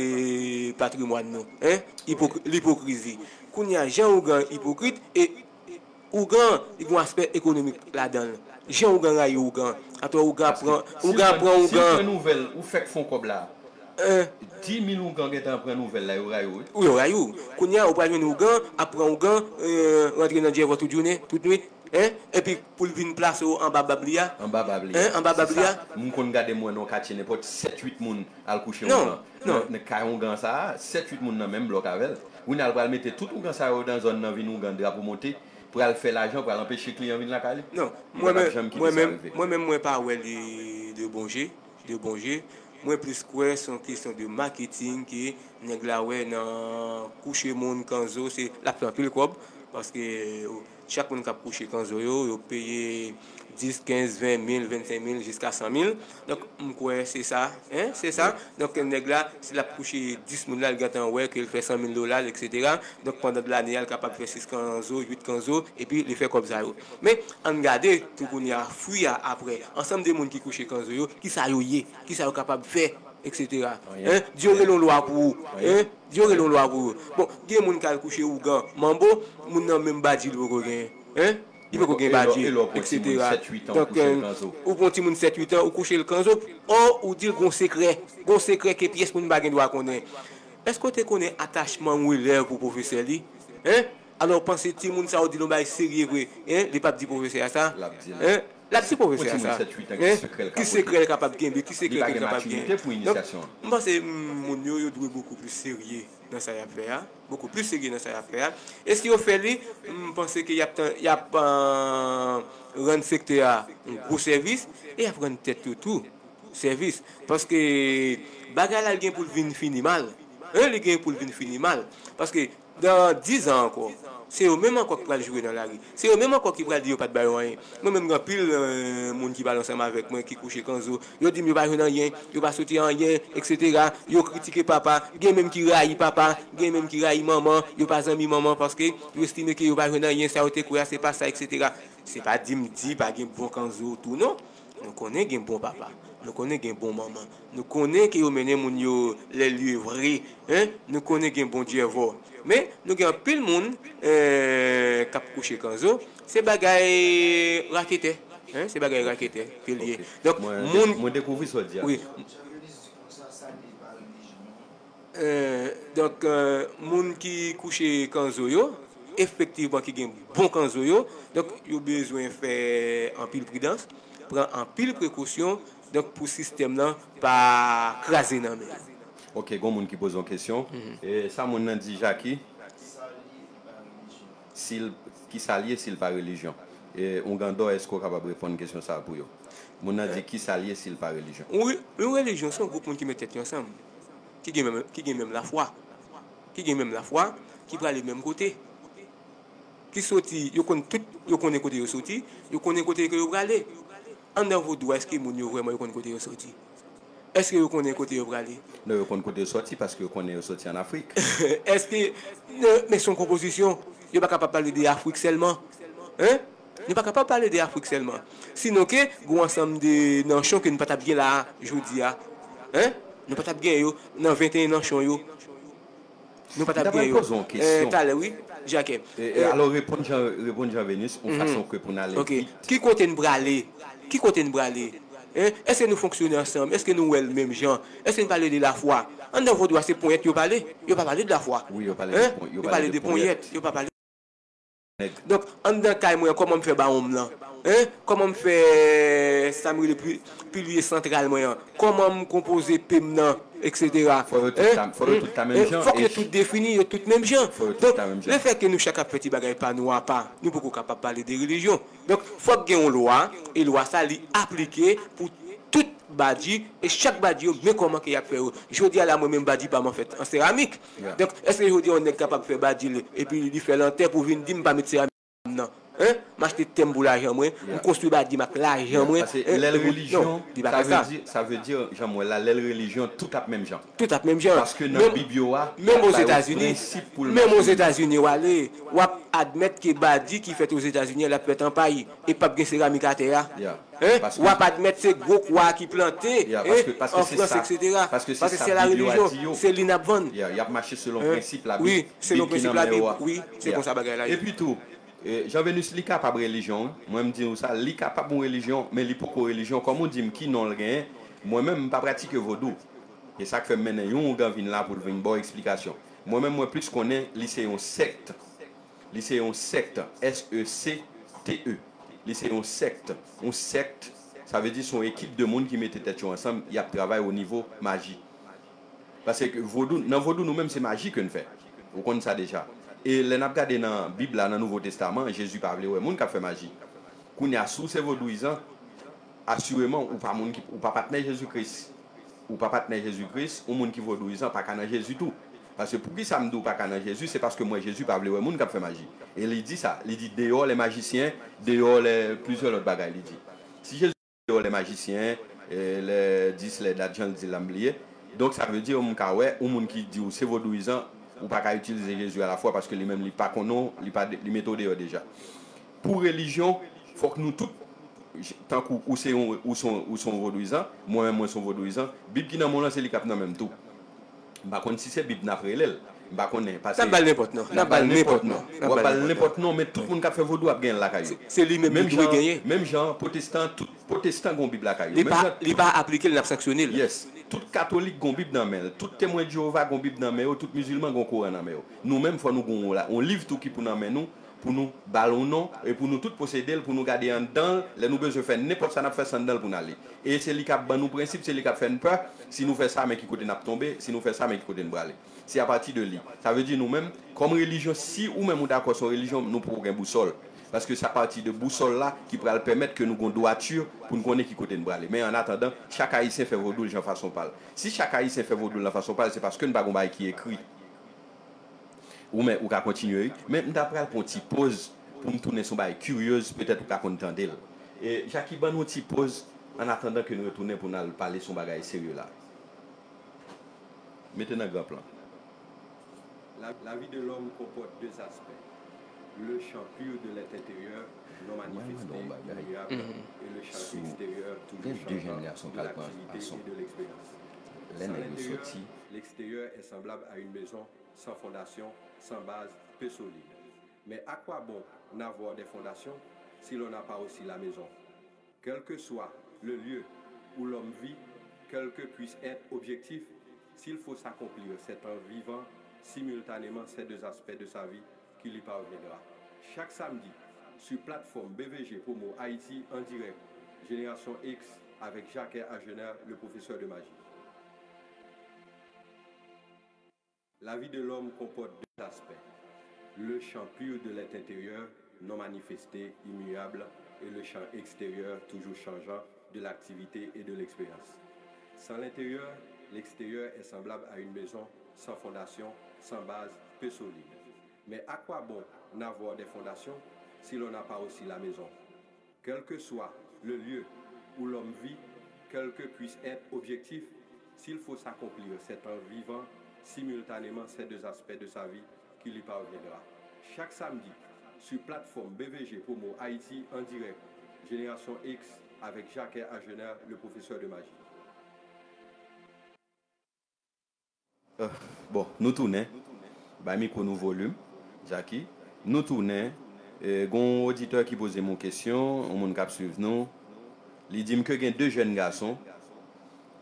patrimwàn nou. Hein? Ipokri- lipokrizi. Kounye a, jan ougan ipokrit, e ougan, li gen yon aspè ekonomik ladan l. Jan ougan rayi ougan. Atò ougan ap pran, ougan ap pran ougan. Si l pran nouvèl, ou fèk fè yon kòb la. Dis mil ougan gentan pran nouvèl la, yo rayi w, wi. Wi, yo rayi w. Kounye a, ou pral jwenn ougan ap pran ougan, eh, rantre nan djèvò tout jounen, tout nwit. Hein? Epi pou l vin plase w anba bab li a. Anba bab li a. Hein? Anba bab li a. M konn gade m wè nan yon katye nenpòt sèt uit moun al kouche ougan. Nan, nan kay ougan sa a, sèt uit moun nan menm blòk avè l. Kounye a, l pral mete tout ougan sa yo nan zòn nan vin ougan drapo monte, pral fè lajan, pral anpeche kliyan vin lakay li. Non, mwen menm, mwen menm, mwen menm, mwen pa wè li de bon je, de bon je. Mwen plis kwè se yon kesyon de maketing ke nèg la wè nan kouche moun kanzo, se, l ap fè anpil kòb, paske chak moun k ap kouche kanzo yo, yo peye dis, kenz, ven mil, vennsenk mil, jiska san mil. Donk, m kwè se sa, hein, se sa. Donk, nèg la, si l ap kouche dis moun la, l gentan wè ke l fè san mil dola, etsetera. Donk, pandan de lane a, l kapab fè sis kanzo, uit kanzo, epi li fè kòb sa yo. Men, ann gade tou kounye a, fwi a apre. Ansanm de moun ki kouche kanzo yo, kisa yo ye? Kisa yo kapab fè? Etsetera. Hein? Dye rele yon lwa pou ou. Hein? Dye rele yon lwa pou ou. Bon, gen moun k al kouche ougan, manbo, moun nan menm badji li poko genyen. Hein? Li poko gen badji, etsetera. Donk, ou pran yon timoun sèt uit an, ou kouche l kanzo, o, ou di l gon sekrè. Gon sekrè ke pyès moun pa gen dwa konnen. Èske w te konnen atachman ou elèv pou pwofesè li? Hein? Alò, w panse timoun sa a, w di l yon bagay serye vre, hein? Li p ap di pwofesè a sa? Hein? L ap di pwofesè a sa. Hein? Ki sekrè l kapab genyen? Ki sekrè ke l kapab genyen? Donk, m panse, mm, moun yo, yo dwe bokou plis serye nan sa y ap fè a. Bokou plis serye nan sa y ap fè a. E si yo fè li, m panse ke y ap, y ap, euh, rann sektè a yon gwo sèvis e y ap rann tèt yo tou sèvis. Paske bagay la, li gen pou l vin fini mal. Hein, li gen pou l vin fini mal. Paske dan diz an ankò, se yo menm ankò ki pral joure nan lari. Se yo menm ankò ki pral di yo pa t ba yo anyen. Mwen menm, gen anpil, euh, moun ki pale ansanm avèk mwen, ki kouche kanzo. Yo di m yo pa jwenn anyen, yo pa soti anyen, etsetera. Yo kritike papa. Gen menm ki rayi papa, gen menm ki rayi manman. Yo pa zanmi manman paske yo estime ke yo pa jwenn anyen, sa yo te kwè a, se pa sa, etsetera. Se pa di m di pa gen bon kanzo tou, non. Nou konnen gen bon papa. Nou konnen gen bon manman. Nou konnen ke yo mennen moun yo les lieux vrais. Hein? Nou konnen gen bon djèvò. Men, nou gen anpil moun, eh, k ap kouche kanzo. Se bagay raketè. Hein? Se bagay raketè ke l ye. Donk, moun. Mwen dekouvri sa w di a. Wi. Eh, donk, eh, moun ki kouche kanzo yo, efektivman ki gen bon kanzo yo, donk yo bezwen fè anpil pridans, pran anpil prekosyon, donk pou sistèm nan pa kraze nan men yo. Ok, gon moun ki poze yon kesyon. E sa moun nan di, Jackie, si l, kisa l ye si l pa relijyon? E Ougandò, èske w kapab reponn kesyon sa a pou yo? Moun nan di, kisa l ye si l pa relijyon? Yon re-, yon relijyon, se yon gwoup moun ki met tèt yo ansanm, ki gen menm, ki gen menm lafwa, ki gen menm lafwa, ki prale menm kote, ki soti, yo konn tout, yo konnen kote yo soti, yo konnen kote ke yo prale. Anndan vodou a, èske moun yo vrèman yo konn kote yo soti? Èske yo konnen kote yo prale? Non, yo konn kote yo soti paske yo konnen yo soti ann Afrik. Èske, non, men se yon konpozisyon. Yo pa kapab pale de Afrik sèlman. Hein? Nou pa kapab pale de Afrik sèlman. Sinon ke, gen yon ansanm de nanchon ke nou pa t ap gen la a, jodi a. Hein? Nou pa t ap gen yo nan venteyen nanchon yo. Nou pa t ap gen yo. Mwen ta pral poze yon kesyon. Talè, wi, Jacques. E, e, alò, reponn Jean, reponn Jean Venus, yon fason ke pou n ale vit. Ki kote n prale? Ki kote n prale? Hein? Èske nou fonksyone ansanm? Èske nou wè l menm jan? Èske n pale de lafwa? Anndan vodou a, se ponyèt yo pale. Yo pa pale de lafwa. Wi, yo pale de ponyèt. Yo pale de ponyèt. Yo pa pale. Donk, anndan kay mwen an, kòman m fè bawon m nan? Hein? Kòman m fè sa m rele pi-, pilye santral mwen an? Kòman m konpoze pe m nan, etsetera? Fò yo tout ta menm jan. Fòk yo tout defini, yo tout menm jan. Donk, lefètke nou chak ap fè ti bagay pa nou apa, nou poko kapab pale de relijyon. Donk, fòk gen yon lwa, e lwa sa li aplike pou tout badji, e chak badji yo, men kòman ke y ap fè yo. Jodi a la, mwen menm badji pa m an fèt an seramik. Donk, èske jodi a yon nèg kapab fè badji l, epi li fè l an tè pou vin di m pa met seramik nan? Hein? M achte tè m pou lajan mwen, m konstwi badji m ak lajan mwen. Paske lè l relijyon, sa vle di, sa vle di, jan m wè la, lè l relijyon, tout ap menm jan. Tout ap menm jan. Paske nan Bib yo a, menm Ozetazini, menm Ozetazini w ale, w ap admèt ke badji ki fèt Ozetazini an, l ap fèt an pay, e p ap gen seramik atè a. Hein? W ap admèt se gwo kwa ki plante, hein, an Frans, etsetera. Paske se la relijyon, se li n ap vann. Y ap mache selon prensip la Bib, selon prensip la Bib, wi, se konsa bagay la ye. Epi tou, e, Jean Venus, li kapab relijyon, wi. Mwen, m di w sa, li kapab yon relijyon, men li poko relijyon. Kòm ou di m ki non l genyen, mwen menm, m pa pratike vodou. E sa k fè m mennen yon ougan vin la pou l vin ba w eksplikasyon. Mwen menm, mwen plis konnen li se yon sèkt. Li se yon sèkt, S E C T E. Li se yon sèkt. Yon sèkt, sa vle di se yon ekip de moun ki mete tèt yo ansanm, y ap travay o nivo maji. Paske vodou, nan vodou, nou menm, se maji ke n fè. Ou konn sa deja. E lè n ap gade nan Bib la, nan Nouvo Testaman, Jezi pa vle wè moun k ap fè maji. Kounye a, si w se vodouyizan, asireman, ou pa moun ki, ou pa patnè Jezi Kris. Ou pa patnè Jezi Kris, yon moun ki vodouyizan pa ka nan Jezi tou. Paske poukisa m di w pa ka nan Jezi, se paske m wè Jezi pa vle wè moun k ap fè maji. E li di sa, li di dehors les magiciens, dehors les, plizyè lòt bagay, li di. Si Jezi dehors les magiciens, e, les dix, les dates, jan l di la, m bliye. Donk, sa vle di, m ka wè, yon moun ki di w se vodouyizan, ou pa ka itilize Jezi alafwa paske li menm, li pa konnen w, li pa, li mete w deyò deja. Pou relijyon, fòk nou tout, tankou ou se yon, ou se yon, ou se yon vodouyizan, mwen menm, mwen se yon vodouyizan, Bib ki nan men w lan, se li k ap nan men m tou. M pa konn si se Bib n ap rele l. M pa konnen, paske n ap ba l nenpòt non. N ap ba l nenpòt non. W ap ba l nenpòt non, men tout moun k ap fè vodou ap genyen l lakay yo. Se li menm li dwe genyen. Menm jan, pwotestan, tout pwotestan gon Bib lakay yo. Li pa, li pa aplike l, n ap sanksyone l. Yes. Tout katolik gon Bib nan men l. Tout Temwen de Jewova gon Bib nan men yo. Tout mizilman gon Koran nan men yo. Nou menm, fò nou gon yon la, yon liv tou ki pou nan men nou, pou nou ba l yon non, e pou nou tout posede l, pou nou gade anndan l, lè nou bezwen fè nenpòt sa, n ap fè sa anndan l pou n ale. E se li k ap ban nou prensip, se li k ap fè n pè. Si nou fè sa, men ki kote n ap tonbe, si nou fè sa, men ki kote n prale. Se apati de li. Sa vle di nou menm, kòm relijyon, si ou menm ou dakò se yon relijyon, nou poko gen bousòl. Paske se apati de bousòl la ki pral pèmèt ke nou gon dwati pou n konnen ki kote n prale. Men annatandan, chak Ayisyen fè vodou l jan fason pa l. Si chak Ayisyen fè vodou l nan fason pa l, se paske n pa gon bagay ki ekri. Ou men, ou ka kontinye, wi. Men m ta pral pran yon ti poz pou m tounen sou bagay kiryez, petèt ou ka konn tande l. E, Jackie, ban nou yon ti poz, annatandan ke n retounen pou n al pale sou yon bagay serye la. Mete nan gran plan. La, la vie de l'homme comporte deux aspects. Le champ pur de l'être intérieur, non manifesté, immuable, et le champ extérieur, toujours changeant, de l'activité et de l'expérience. Sans l'intérieur, l'extérieur est semblable à une maison sans fondation, sans base, peu solide. Mais à quoi bon n'avoir des fondations si l'on n'a pas aussi la maison? Quel que soit le lieu où l'homme vit, quel que puisse être objectif, s'il faut s'accomplir, c'est en vivant simultanément ces deux aspects de sa vie qui lui parviendra. Chaque samedi, sur plateforme B V G Promo Haïti en direct, Génération X avec Jacques Agener, le professeur de magie. La vie de l'homme comporte deux aspects. Le champ pur de l'être intérieur, non manifesté, immuable, et le champ extérieur, toujours changeant, de l'activité et de l'expérience. Sans l'intérieur, l'extérieur est semblable à une maison sans fondation, sans base, peu solide. Mais à quoi bon n'avoir des fondations si l'on n'a pas aussi la maison? Quel que soit le lieu où l'homme vit, quel que puisse être objectif, s'il faut s'accomplir, c'est en vivant simultanément ces deux aspects de sa vie qui lui parviendra. Chaque samedi, sur plateforme B V G Promo Haïti en direct, Génération X avec Jacques Agener, le professeur de magie. Bon, nou tounen. Bay mikwo nou volim, Jackie. Nou tounen. E, gen yon oditè ki poze m yon kesyon, yon moun k ap swiv nou. Li di m ke gen de jèn gason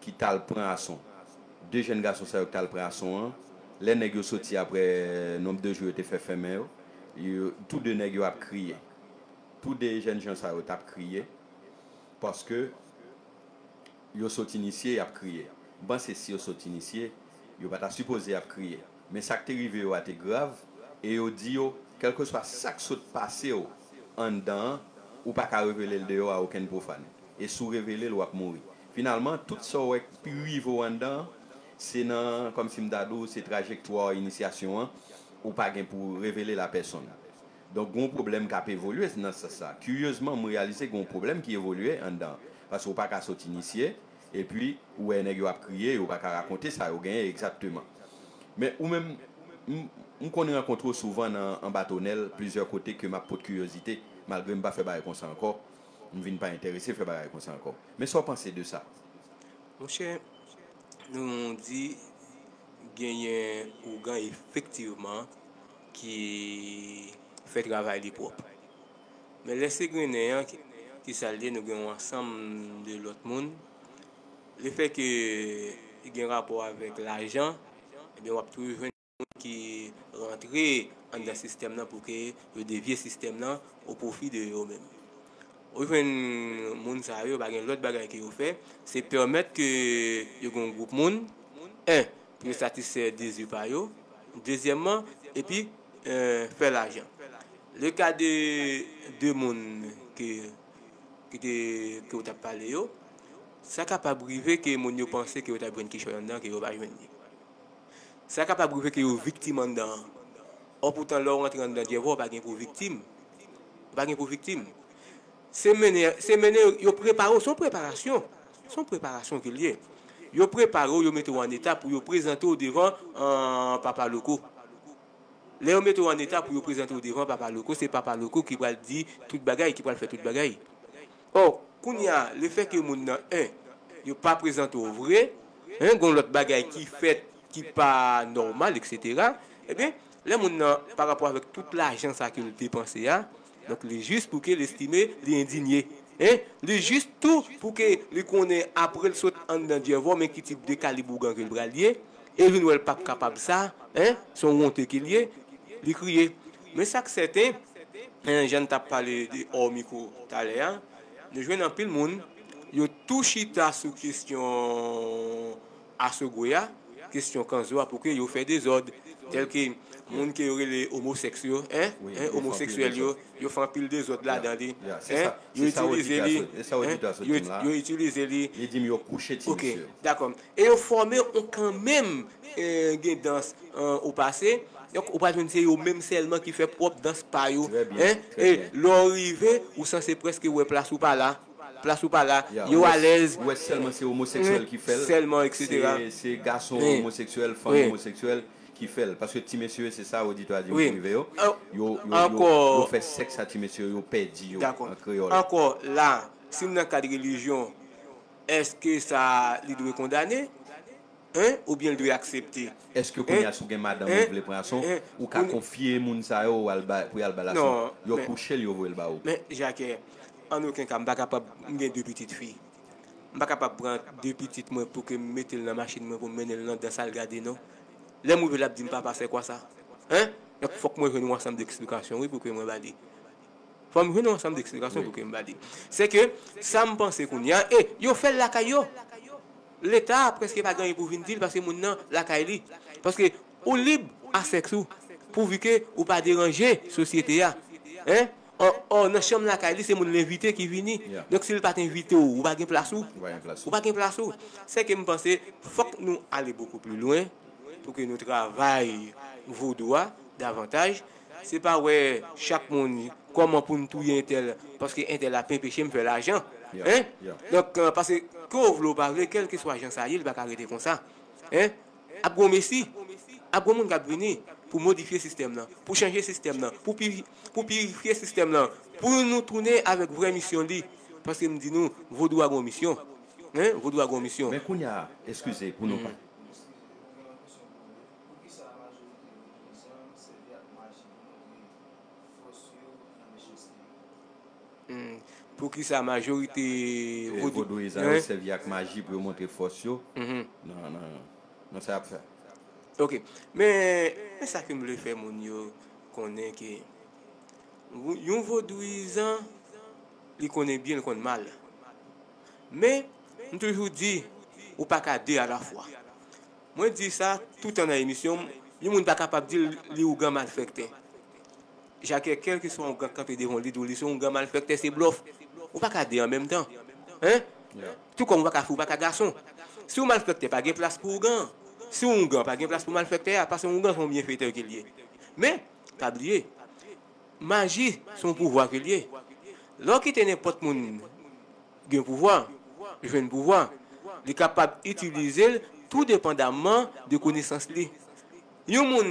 ki t al pran ason. De jèn gason sa yo ki t al pran ason an, lè nèg yo soti apre nonb de jou yo te fè fèmen yo, yo, tou de nèg yo ap kriye. Tou de jèn jan sa yo t ap kriye, paske yo sot inisye, y ap kriye. M panse si yo sot inisye, yo pa ta sipoze ap kriye. Men sa k te rive yo a te grav, e yo di yo, kèlkeswa sa k sot pase w anndan an, ou pa ka revele l deyò a okenn pwofàn. E si w revele l, w ap mouri. Finalman, tout sa w wè k rive w anndan an, se nan, kòmsi m ta di w, se trajektwa inisyasyon an, ou pa gen pou w revele l a pèsonn. Donk, gen yon pwoblèm k ap evolye nan sans sa. Kiryezman, m reyalize gen yon pwoblèm ki evolye anndan. Paske w pa ka sot inisye, epi ou wè nèg yo ap kriye, yo pa ka rakonte sa yo genyen egzakteman. Men ou menm, m, m konn rankontre w souvan nan, anba tonèl, plizyè kote ke m ap pot kiryozite, malgre m pa fè bagay konsa ankò, m vin pa enterese fè bagay konsa ankò. Men sa w panse de sa? Monchè, nou di genyen ougan efektivman ki fè travay li pwòp. Men lè se grennen an ki, ki sa l ye, nou gen yon ansanm de lòt moun. Lefè ke li gen rapò avèk lajan, ebyen w ap toujou jwenn moun ki rantre anndan sistèm nan pou ke yo devye sistèm nan o pwofi de yo menm. Ou jwenn moun sa yo pa gen lòt bagay ke yo fè, se pèmèt ke yo gen yon gwoup moun, en, pou yo satisfè dezi pa yo, dezyèmman, epi, eh, fè lajan. Le ka de de moun ke, ki te, ke w t ap pale yo, sa kapab rive ke moun yo panse ke yo t ap jwenn kichòy anndan, ke yo pa jwenn li. Sa kapab rive ke yo viktim anndan an. Ò poutan lè w rantre anndan dyèvò, w pa gen pou w viktim. Ou pa gen pou w viktim. Se mennen, se mennen yo, yo prepare w, se yon preparasyon. Se yon preparasyon ke l ye. Yo prepare w, yo mete w an eta pou yo prezante w devan, eh, Papa Loko. Lè yo mete w an eta pou yo prezante w devan Papa Loko, se Papa Loko ki pral di tout bagay, ki pral fè tout bagay. Ò, kounye a, lefè ke moun nan, en, yo pa prezante w vre, en, gen lòt bagay ki fèt ki pa nòmal, etsetera. Ebyen, lè moun nan, pa rapò avèk tout lajan sa ke l depanse a, donk li jis pou ke l estime li endinye. En, li jis tou pou ke li konnen apre l sot anndan dyèvò, men ki tip de kalib ougan ke l pral ye, e vin wè l p ap kapab sa, en, se yon wonte ke l ye, li kriye. Men sa k sèten, en, jan n t ap pale de hors micro talè a, nou jwenn anpil moun, yo tou chita sou kesyon asogwe a, kesyon kanzo a pou ke yo fè dezòd. Tèlke moun ke yo rele omosèks yo, en, en, omoseksyèl yo, yo fè anpil dezòd ladan li. En, yo itilize li, en, yo, yo itilize li. Li di m yo kouche ti mesye. Ok, dakò. E yo fòme yon kanmenm, eh, gen dans, eh, o pase. Donk, ou pral jwenn se yo menm sèlman ki fè pwòp dans pa yo. En, e lè w rive, ou sanse prèske wè plas ou pa la. Plas ou pa la, yo alèz. Ou wè sèlman se omoseksyèl ki fè l. Sèlman, etsetera. Se, se gason omoseksyèl, fanm omoseksyèl ki fè l. Paske ti mesye, se sa oditè a di m ki rive yo. Yo, yo, yo, yo fè sèks a ti mesye, yo pèdi yo, an kreyòl. Ankò, la, si n nan kad relijyon, èske sa, li dwe kondane? En, oubyen l dwe aksepte? Èske kounye a si w gen madanm ou vle pran ason, ou ka konfye moun sa yo ou al ba, pou y al ba l ason? Yo kouche l, yo voye l ba ou. Men, Jacques, an okenn ka, m pa kapab, m gen de pitit fi. M pa kapab pran de pitit mwen pou ke m mete l nan machin mwen pou m mennen l nan dans al gade non. Lè m rive l ap di m, "Papa, c'est quoi ça?" En? Donk, fòk mwen jwenn yon ansanm de eksplikasyon, wi, pou ke mwen ba li. Fò m jwenn yon ansanm de eksplikasyon pou ke m ba li. Se ke sa m panse kounye a, e yo fè l lakay yo. Leta prèske pa gen anyen pou vin di l paske moun nan lakay li. Paske ou lib a sèks ou, pouvi ke ou pa deranje sosyete a. En? Ò, ò, nan chanm lakay li, se moun l envite ki vini. Donk, si l pa t envite w, ou pa gen plas ou. Ou pa gen plas ou. Se ke m panse, fòk nou ale bokou pli lwen pou ke nou travay vodou a davantaj. Se pa wè chak moun kòman pou n touye entèl, paske entèl ap enpeche m fè lajan. En? Donk, paske ke w vle w pa vle, kèlkeswa jan sa ye, li pa ka rete konsa. En? Ap gon Mesi, ap gon moun k ap vini pou modifye sistèm nan, pou chanje sistèm nan, pou pi, pou pirifye sistèm nan, pou nou tounen avèk vrè misyon li. Paske m di nou, vodou a gon misyon. En? Vodou a gon misyon. Men kounye a, eskize, pou nou pa. Hmm. Poukisa majorite vodou- vodouyizan yo sèvi ak maji pou yo montre fòs yo nan, nan, nan sa y ap fè? Ok. Men, men sa ke m vle fè moun yo konnen ke yon vodouyizan, li konnen byen, li konn mal. Men, m toujou di, ou pa ka de alafwa. Mwen di sa toutan nan emisyon m, yon moun pa kapab di l li ougan malfèktè. Jakè, kèlkeswa ougan k kanpe devan w, li di w li se ougan malfèktè, se blòf. Ou pa ka de an menm tan. Hein? Tou kòm ou pa ka fi, ou pa ka gason. Si w malfèktè, pa gen plas pou ougan. Si w ougan, pa gen plas pou malfèktè a, paske ougan se yon byenfetè ke l ye. Men, pa bliye, maji se yon pouvwa ke l ye. Lè w kite nenpòt moun gen pouvwa, jwenn pouvwa, li kapab itilize l tou depandamman de konesans li. Yon moun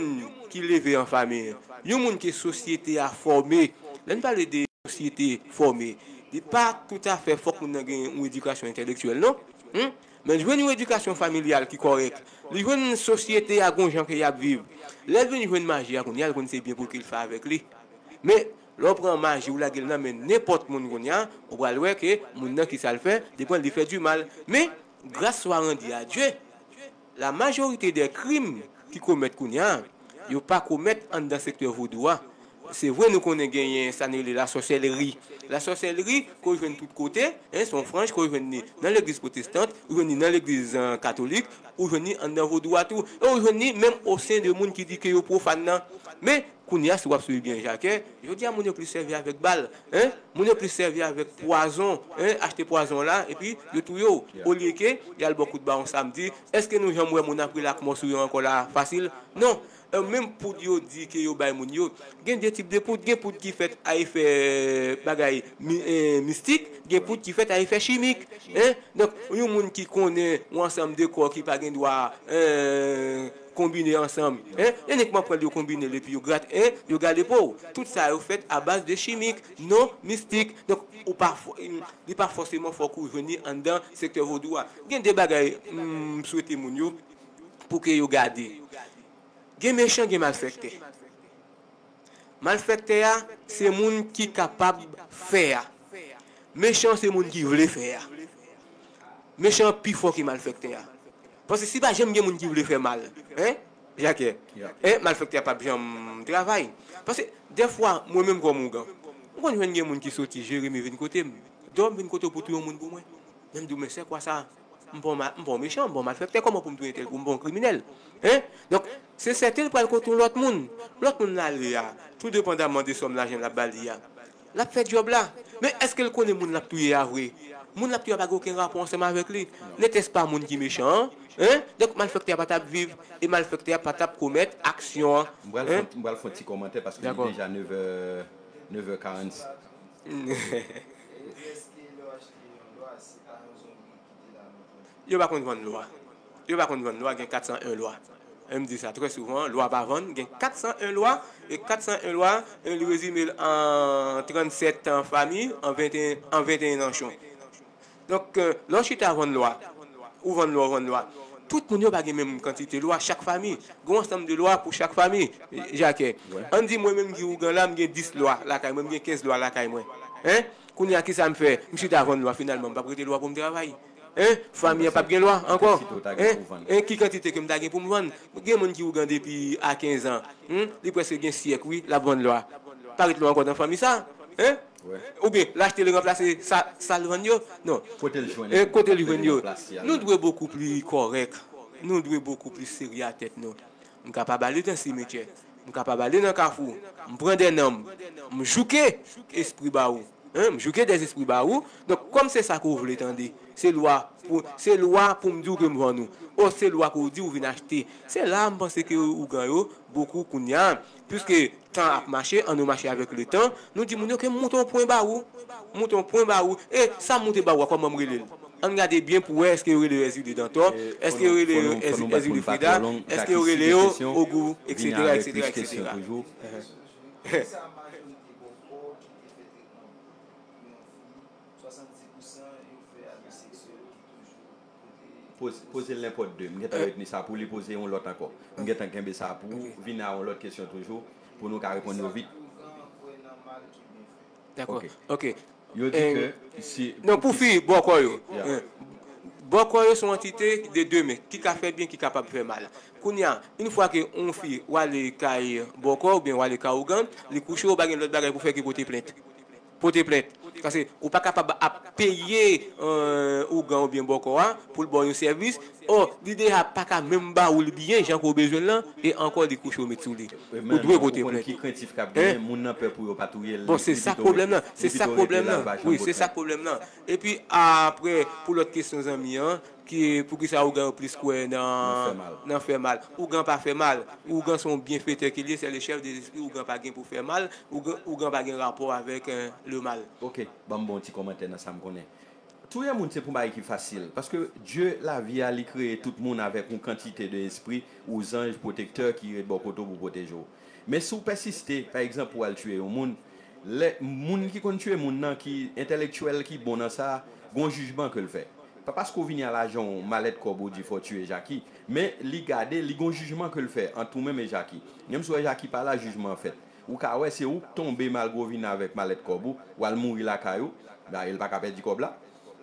ki leve an fanmi, yon moun ke sosyete a fòme, lè n pale de sosyete fòme, li pa toutafè fòk moun nan gen yon edikasyon entèlektyèl, non. Hmm? Men l jwenn yon edikasyon familyal ki kòrèk, li jwenn sosyete a gon jan ke y ap viv. Lè l vin jwenn maji a kounye a, l konn se byen pou l ke l fè avèk li. Men, lè w pran maji, ou lage l nan men nenpòt moun kounye a, ou pral wè ke moun nan ki sa l fè, depi li fè di mal. Men, grâce soit rendue à Dieu, la majorité des crimes ki komèt kounye a, yo pa komèt anndan sektè vodou a. Se vre, nou konnen genyen sa n rele lasòsèlri. Lasòsèlri, ke w jwenn tout kote, hein, se yon franj, ke w jwenn li nan legliz pwotestant, ou jwenn li nan legliz, euh, katolik, ou jwenn li anndan vodou a tou. E ou jwenn li menm o sen de moun ki di ke yo pwofàn nan. Men, kounye a, si w ap swiv byen Jakè, jodi a moun yo plis sèvi avèk bal, hein? Moun yo plis sèvi avèk pwazon, hein? Achte pwazon la, epi yo touye w. Olye ke y al ba w kout ba yon samdi, èske nou janm wè moun ap rele ak mò sou yo ankò la fasil? Non. E menm poud yo di ke yo bay moun yo, gen de tip de poud, gen poud ki fèt a efè bagay mi-, eh, mistik, gen poud ki fèt a efè chimik, hein? Donk, yon moun ki konnen yon ansanm de kò ki pa gen dwa, eh, konbine ansanm, hein? Yo unikman pran l, yo konbine l, epi yo grat, hein? Yo gade po w. Tout sa yo fèt a baz de chimik, non mistik. Donk, ou pa fò-, li pa fòseman fòk ou jwenn li anndan sektè vodou a. Gen de bagay, m swete moun yo pou ke yo gade. Gen mechan, gen malfèktè. Malfèktè a, se moun ki kapab fè a. Mechan, se moun ki vle fè a. Mechan an pi fò ke malfèktè a. Paske si pa janm gen moun ki vle fè mal, hein, Jakè, hein, malfèktè a p ap janm travay. Paske, dèfwa, mwen menm kòm ougan, m konn jwenn gen moun ki soti Jeremi vin kote m. Dòm vin kote w pou touye yon moun pou mwen. Men m di w, men sè kwa sa? M pa yon ma-, m pa yon mechan, m pa yon malfèktè, kòman pou m touye entèl, pou m pa yon kriminèl? Hein? Donk, se sèten l pral kote yon lòt moun. Lòt moun l ale a, tou depandamman de sòm lajan l ap ba li a, l ap fè djòb la. Men èske l konnen moun l ap touye a vre? Moun l ap touye a pa gen okenn rapò ansanm avèk li. Nètès pa moun ki mechan an, hein? Donk, malfèktè a pa t ap viv, e malfèktè a pa t ap komèt aksyon an. M pral fè, hein? M pral fè yon ti kòmantè paske li deja nevè, nevè karannsis. Yo pa konn vann lwa. Yo pa konn vann lwa, gen kat san en lwa. E m di sa trè souvan, lwa pa vann, gen kat san en lwa, e kat san en lwa, e li rezime l an trannsèt fanmi, an venteyen, an venteyen nanchon. Donk, euh, lè w chita vann lwa, ou vann lwa, ou vann lwa. Tout moun yo pa gen menm kantite lwa, chak fanmi. Gen yon ansanm de lwa pou chak fanmi, Jakè. Ann di mwen menm ki ougan la, m gen dis lwa lakay mwen, m gen kenz lwa lakay mwen. Hein? Kounye a, kisa m fè? M chita vann lwa, finalman, m p ap rete lwa pou m travay. Hein? Fanmi an p ap gen lwa ankò. Hein? Hein? Ki kantite ke m ta gen pou m vann? Gen moun ki ougan depi a kenz an. Hmm? Li prèske gen syèk, wi, l ap vann lwa. Pa ret lwa ankò nan fanmi sa. Hein? Oubyen, l achte, l ranplase sa, sa l vann yo? Non. Kote l jwenn yo? Nou dwe bokou pli kòrèk. Nou dwe bokou pli serye a tèt nou. M kapab ale nan simetyè. M kapab ale nan kafou. M pran de nanm. M jouke espri ba ou. Hein, m jouke dèzespri ba ou. Donk, kòm se sa ke w vle tande, se lwa pou, se lwa pou m di w ke m vann ou. O, se lwa ke w di w vin achte. Se la a m panse ke ougan yo, bokou kounye a, piske tan ap mache, ann nou mache avèk letan, nou di moun yo ke m moute yon pwen ba ou. Moute yon pwen ba ou. E sa m moute ba ou a, kòman m rele l? Ann gade byen pou wè èske yo rele yo Èzili Dantò, èske yo rele yo Èzili Frida, èske yo rele yo Ogou, et cetera, et cetera, et cetera. Ki sa majorite bòkò ki te fè tretman pou yon fi, swasanndis pousan yo fè abi seksyèl ki toujou kote. Poze, poze l nenpòt de. M gentan retni sa pou li poze yon lòt ankò. M gentan kenbe sa pou vin a yon lòt kesyon toujou, pou nou ka reponn yo vit. Kisa ougan kwè nan mal ki byen fèt? Dakò. Ok. Ok. Yo di ke si... Non, pou fi, bòkò yo. Bòkò yo se yon antite de de men, ki ka fè byen, ki kapab fè mal. Kounye a, yon fwa ke yon fi w ale kay bòkò oubyen w ale kay ougan, li kouche, ou pa gen lòt bagay pou fè ke pote plent. Pote plent. Paske ou pa kapab ap peye ougan oubyen bòkò a pou l ba w yon sèvis. Ò, li deja pa ka menm ba ou l byen jan ke w bezwen l lan, e ankò li kouche w met sou li. Ou dwe pote plent. Ki krentif k ap genyen, moun nan pè pou yo pa touye l. Bon, se sa k pwoblèm nan. Se sa k pwoblèm nan. Wi, se sa k pwoblèm nan. Epi apre, pou lòt kesyon zanmi an, ki poukisa ougan yo plis kwè nan, nan fè mal. Ougan pa fè mal. Ougan se yon byenfetè ke l ye, c'est le chef des esprits, ougan pa gen pou fè mal, ougan, ougan pa gen rapò avèk lemal. Ok, ban m ba w yon ti kòmantè nan sa m konnen. Touye moun se pou bagay ki fasil. Paske Dye lavi a, li kreye tout moun avèk yon kantite de espri ou zanj pwotektè ki ret bò kote w pou pwoteje w. Men si w pèsiste, pa egzanp, ou al tiye yon moun, lè moun ki konn tiye moun nan, ki entèlektyèl, ki bon nan sa, gon jijman ke l fè. Pa paske w vini a lajan w, malèt kòb ou di fò w tiye Jaki, men li gade, li gon jijman ke l fè ant ou menm e Jaki. Menm si w wè Jaki pa la, jijman an fèt. Ou ka wè se ou k tonbe malgre w vin avèk malèt kòb ou, w al mouri lakay ou, e l pa ka pèdi kòb la.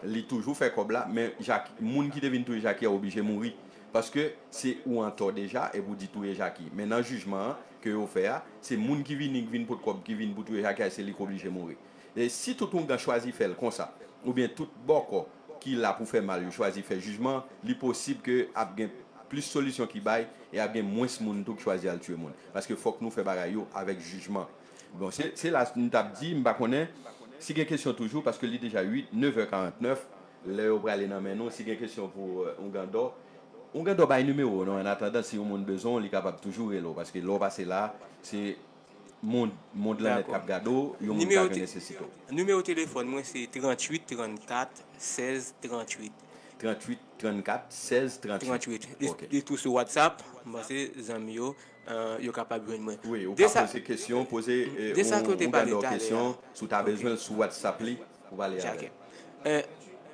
Li toujou fè kòb la, men Jaki, moun ki te vin touye Jaki a oblije mouri. Paske se ou antò deja, epi w di touye Jaki. Men nan jijman an ke yo fè a, se moun ki vini, ki vin pot kòb, ki vin pou touye Jaki a, se li k oblije mouri. E si tout ougan chwazi fè l konsa, oubyen tout bòkò ki la pou fè mal yo chwazi fè jijman, li posib ke ap gen plis solisyon ki bay e ap gen mwens moun tou k chwazi al tiye moun. Paske fòk nou fè bagay yo avèk jijman. Bon, se, se la m t ap di, m pa konnen si gen kesyon toujou, paske li deja uit, nevè karantnèf, lè yo prale nan men nou, si gen kesyon pou Ougandò, Ougandò bay nimewo w non, an atandan, si yon moun bezwen w, li kapab toujou rele w, paske lè w pase la, se mond, mond lan nèt k ap gade w, yon moun ka gen nesesite w. Nimewo telefòn mwen se tranntuit trannkat sèz tranntuit. Tranntuit trannkat sèz tranntuit. Tranntuit. Li, li tou sou WhatsApp, m panse zanmi yo, yo kapab jwenn mwen. Wi, ou ka poze kesyon, poze Ougandò kesyon, si w ta bezwen l sou WhatsApp li, ou pale avè l.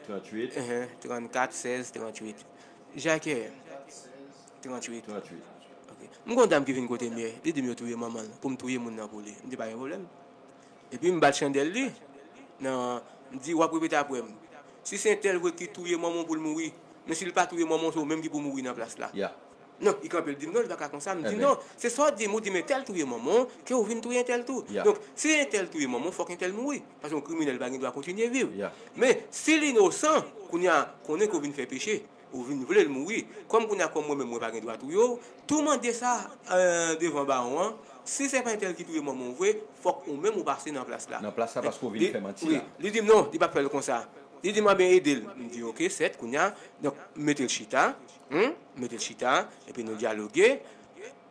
Tranntuit. Trannkat sèz tranntuit. Jakè, tranntuit. Tranntuit. Ok. M gon dam ki vin kote m yè, li di m yo touye manman l, pou m touye moun nan pou li. M di pa gen pwoblèm. Epi m bat chandèl li, nan, m di w ap repete apre m. Si se entèl vre ki touye manman w pou l mouri, men si l pa touye manman w, se ou menm ki pou mouri nan plas la. Non, li kanpe, li di m non, li pa ka konsa. M di non, se sa w di m, ou di m entèl touye manman w, ke ou vin touye entèl tou. Donk, si entèl touye manman w, fòk entèl mouri. Paske yon kriminèl pa gen dwa kontinye viv. Men, si l inosan, kounye a, konnen ke w vin fè peche. Ou vin vle l mouri. Kòm kounye a, kòm mwen menm, mwen pa gen dwa touye w, tou mande sa devan bawon an. Si se pa entèl ki touye manman w vre, fòk ou menm ou pase nan plas la. Nan plas la, paske w vin fè manti la. Wi, li di m non, li p ap fè l konsa. Li di m anben ede l. M di oke, sèt, kounye a. Donk, m mete l chita. M mete l chita, epi nou dyaloge.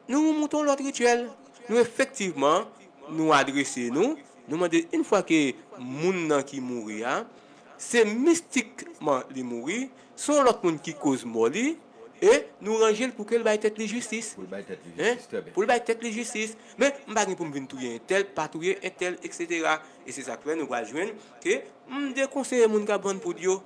Nou moute yon lòt rityèl. Nou efektivman, nou adrese nou, nou mande yon fwa ke moun nan ki mouri a, se mistikman li mouri, se yon lòt moun ki koz mò li, e nou ranje l pou ke l bay tèt li jistis. Pou l bay tèt li jistis, trè byen. Pou l bay tèt li jistis. Men, m pa gen pou m vin touye entèl, pa touye entèl, etsetera. E se sa k fè nou pral jwenn ke m dekonseye moun k ap vann poud yo.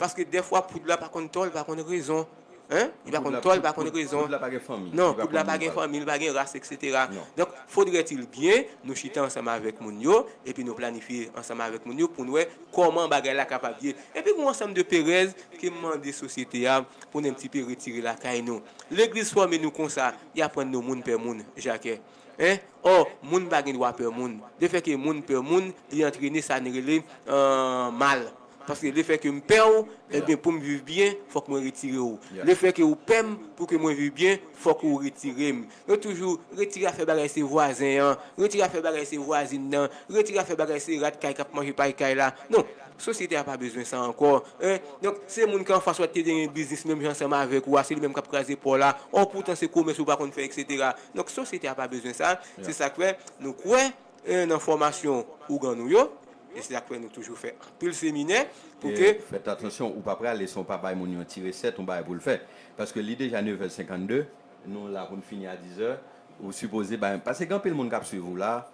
Paske dèfwa poud la pa konn tò, li pa konn rezon. Hein? Li pa konn tò, li pa konn rezon. Poud la pa gen fanmi. Non, poud la pa gen fanmi, li pa gen ras, etsetera. Donk, fodrè til byen, nou chita ansanm avèk moun yo, epi nou planifye ansanm avèk moun yo pou n wè kòman bagay la kapab ye. Epi gen yon ansanm de perèz ke m mande sosyete a pou n enptipe retire lakay nou. Legliz fòme nou konsa, y aprann nou moun pè moun, Jakè. Hein? Ò, moun pa gen dwa pè moun. Lefètke moun pè moun, li antrene sa n rele, euh, mal. Paske lefètke m pè w, ebyen, pou m viv byen, fòk mwen retire w. Lefètke ou pè m, pou ke mwen viv byen, fòk ou retire m. Yo toujou retire afè bagay se vwazen an, retire afè bagay se vwazin nan, retire afè bagay se rat kay k ap manje pay kay la. Non, sosyete a pa bezwen sa ankò. Hein? Donk, se moun ki anfas ou a te gen biznis menm jan ansanm avèk ou a, se li menm k ap kraze pò la. Ò, poutan se komès ou pa konn fè, etsetera. Donk, sosyete a pa bezwen sa. Se sa k fè nou kwè, eh, nan fòmasyon ougan nou yo. E se sa k fè nou toujou fè anpil seminè pou ke... Fèt atansyon, ou pa prale san w pa bay moun yon ti resèt, yon bagay pou l fè. Paske li deja nevè senkannde, nou la pou n fini a dizè, ou sipoze bay, paske gen anpil moun k ap swiv ou la,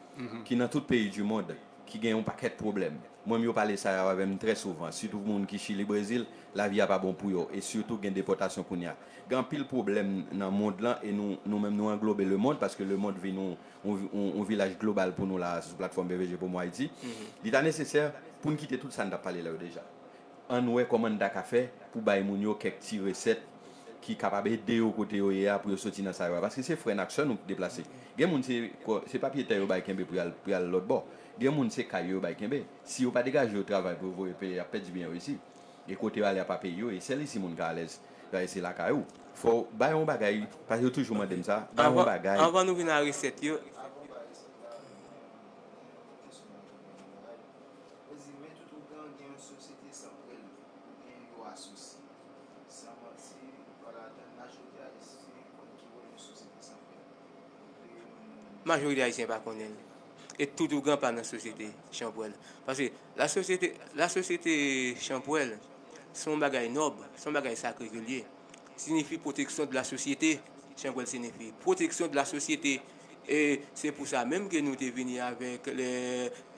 ki nan tout peyi di mond, ki gen yon pakèt pwoblèm. Mwen menm yo pale sa yo avè m trè souvan, sitou moun ki Chili, Brezil, lavi a pa bon pou yo, e sitou gen depòtasyon kounye a. Gen anpil pwoblèm nan mond lan, e nou, nou menm nou anglobe lemond, paske lemond vin yon, yon, yon, yon vilaj global pou nou la sou platfòm B V G Promo Haïti. Li ta nesesè pou n kite tout sa n t ap pale la yo deja. Ann wè kòman n ta ka fè pou bay moun yo kèk ti resèt ki kapab ede yo kote yo ye a pou yo soti nan sa yo a. Paske se frè n ak sè nou k deplase. Gen moun se, se papye tè yo bay kenbe pou y al, pou y al lòt bò. Gen moun se kay yo yo bay kenbe. Si yo pa degaje yo travay pou yo voye peye, y ap pèdi byen yo isi. E kote yo ale a pa peyi yo, e sèl isi moun ka alèz. Yo se lakay ou. Fò w bay yon bagay, paske yo toujou mande m sa, bay yon bagay. Anvan nou vin a resèt yo, Ozi, men tout ougan gen yon sosyete san pwèl, oubyen yo asosye. San manti, ou pral atann majorite Ayisyen konn ki wòl yon sosyete san pwèl. Majorite Ayisyen pa konnen l. E tout ougan pa nan sosyete chanpwèl. Paske la sosyete, la sosyete chanpwèl, se yon bagay nòb, se yon bagay sakre ke l ye. Siyifi protection de la société. Chanpwèl siyifi protection de la société. E se pou sa menm ke nou te vini avèk lè,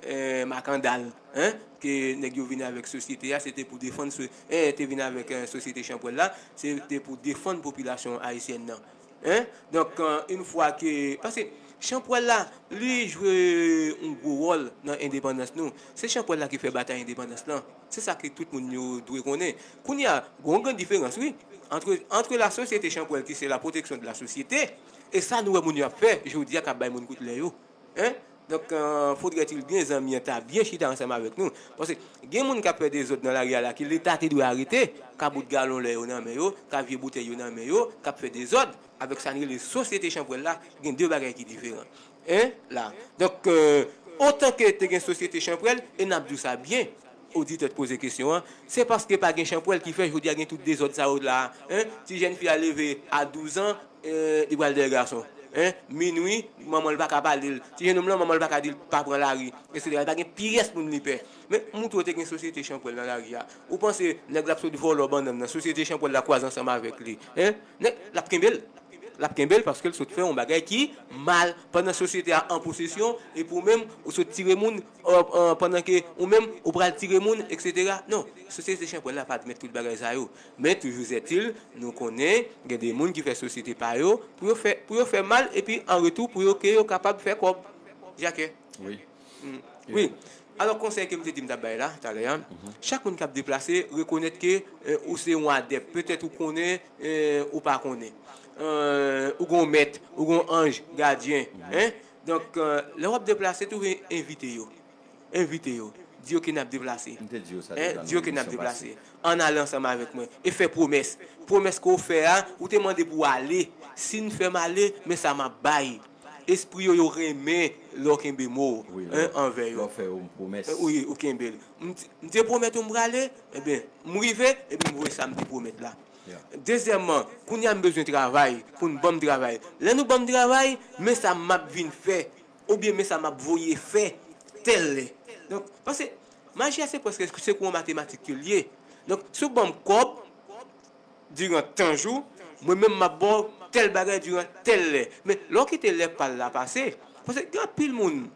eh, makandal, hein, ke nèg yo vini avèk sosyete a, se te pou defann, eh, te vini avèk, eh, sosyete chanpwèl la, se te pou defann popilasyon ayisyèn nan. Hein? Donk, eh, yon fwa ke, paske chanpwèl la, li jwe yon gwo wòl nan endepandans nou. Se chanpwèl la ki fè batay endepandans lan. Se sa ke tout moun yo dwe konnen. Kounye a, gon gran diferans, wi, antre, antre la sosyete chanpwèl ki se la protection de la société, e sa nou wè moun yo ap fè jodi a k ap bay moun kout lè yo. Hein? Donk, eh, fodrè til byen zanmi an ta byen chita ansanm avèk nou. Paske gen moun k ap fè dezòd nan lari a la ke Leta te dwe arete, kabout galon lè yo nan men yo, ka vye boutèy yo nan men yo, k ap fè dezòd avèk sa n rele sosyete chanpwèl la, gen de bagay ki diferan. Hein? La. Donk, eh, otan ke te gen sosyete chanpwèl, e n ap di w sa byen, oditè t poze kesyon an, se paske pa gen chanpwèl ki fè jodi a gen tout dezòd sa yo la, hein? Ti jèn fi a leve a douz an, eh, li pral dèyè gason. Hein? Minwi, manman l pa ka pale l. Ti jennonm lan, manman l pa ka di l pa pran lari, etsetera. Li pa gen pyès moun li pè. Men, montre w te gen sosyete chanpwèl nan lari a. Ou panse nèg la ap sot vòlò bannann nan, sosyete chanpwèl la kwaze ansanm avèk li. Hein? Nèg, l ap kenbe l. L ap kenbe l paske l sot fè yon bagay ki mal. Pandan sosyete a an posesyon, epi ou menm, ou sot tire moun, eh, eh, pandan ke ou menm, ou pral tire moun, etsetera. Non, sosyete chanpwèl la pa admèt tout bagay sa yo. Men toujou zètil, nou konnen gen de moun ki fè sosyete pa yo pou yo fè, pou yo fè mal, epi an retou pou yo, ke yo kapab fè kòb. Jakè. Wi. Mm. Wi. Alò, konsèy ke m te di m t ap bay la, talè a, chak moun k ap deplase, rekonèt ke, eh, ou se yon adèp. Petèt ou konnen, eh, ou pa konnen. Eh, ou gon mèt, ou gon anj gadyen, hein? Donk, eh, lè w ap deplase, toujou envite yo. Envite yo. Di yo ke n ap deplase. M te di yo sa deja nan emisyon pase. Di yo ke n ap deplase. Ann ale ansanm avèk mwen. E fè pwomès. Pwomès ke w fè a, ou te mande pou w ale. Si n fè m ale, men sa m ap bay. Espri yo, yo renmen lè w kenbe mo w, hein, anvè yo. Lè w fè yo pwomès. Eh, wi, ou kenbe l. M t-, m te pwomèt ou m prale, ebyen, m rive, epi m voye sa m te pwomèt la. Dezyèmman, kounye a m bezwen travay, pou n ban m travay. Lè nou ban m travay, men sa m ap vin fè, oubyen men sa m ap voye fè tèl lè. Donk, paske maji a se prèske, se kou an matematik ke l ye. Donk, si w ban m kòb, diran tan jou, mwen menm m ap ba w tèl bagay diran tèl lè. Men lè w kite lè pa l la pase, paske gen anpil moun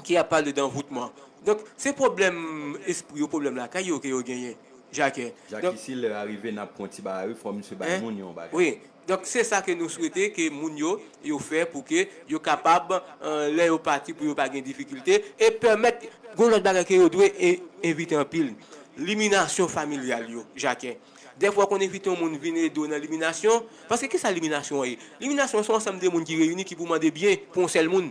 ki ap pale danvoutman. Donk, se pwoblèm espri yo, pwoblèm lakay yo ke yo genyen, Jakè. Donk, Jakisi, lè a rive, n ap pran ti bagay, wi, fò misye bay moun yon bagay. Wi. Donk, se sa ke nou swete ke moun yo, yo fè pou ke yo kapab, eh, lè yo pati, pou yo pa gen difikilte, e pèmèt, gon lòt bagay ke yo dwe e-, evite anpil. Liminasyon familyal yo, Jakè. Dèfwa, w konn envite yon moun vin ede w nan liminasyon. Paske kisa liminasyon an ye? Liminasyon an se yon ansanm de moun ki reyini ki pou mande byen pou yon sèl moun.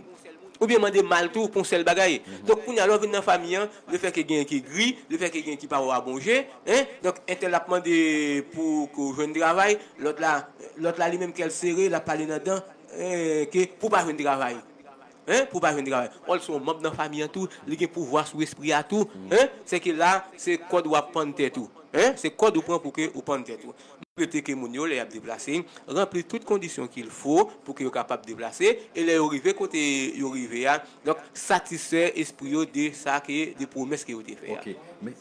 Oubyen mande mal tou pou yon sèl bagay. Donk, kounye a, lè w vin nan fanmi an, lefètke gen ki gri, lefètke gen ki pa wè w a bon je, hein? Donk, entèl ap mande pou ke w jwenn travay, lòt la, lòt la li menm kè l sere, l ap pale nan dan, eh, ke pou w pa jwenn travay. Hein? Pou w pa jwenn travay. Ò, l se yon manm nan fanmi an tou, li gen pouvwa sou espri a tou, hein? Se ke la, se kòd w ap pann tèt ou. Hein? Se kòd ou pran pou ke ou pann tèt ou. M swete ke moun yo, lè y ap deplase, ranpli tout kondisyon qu'il faut pou ke yo kapab deplase, e lè yo rive kote yo rive a, donk, satisfè espri yo de sa ke, de pwomès ke yo te fè a. Ok, men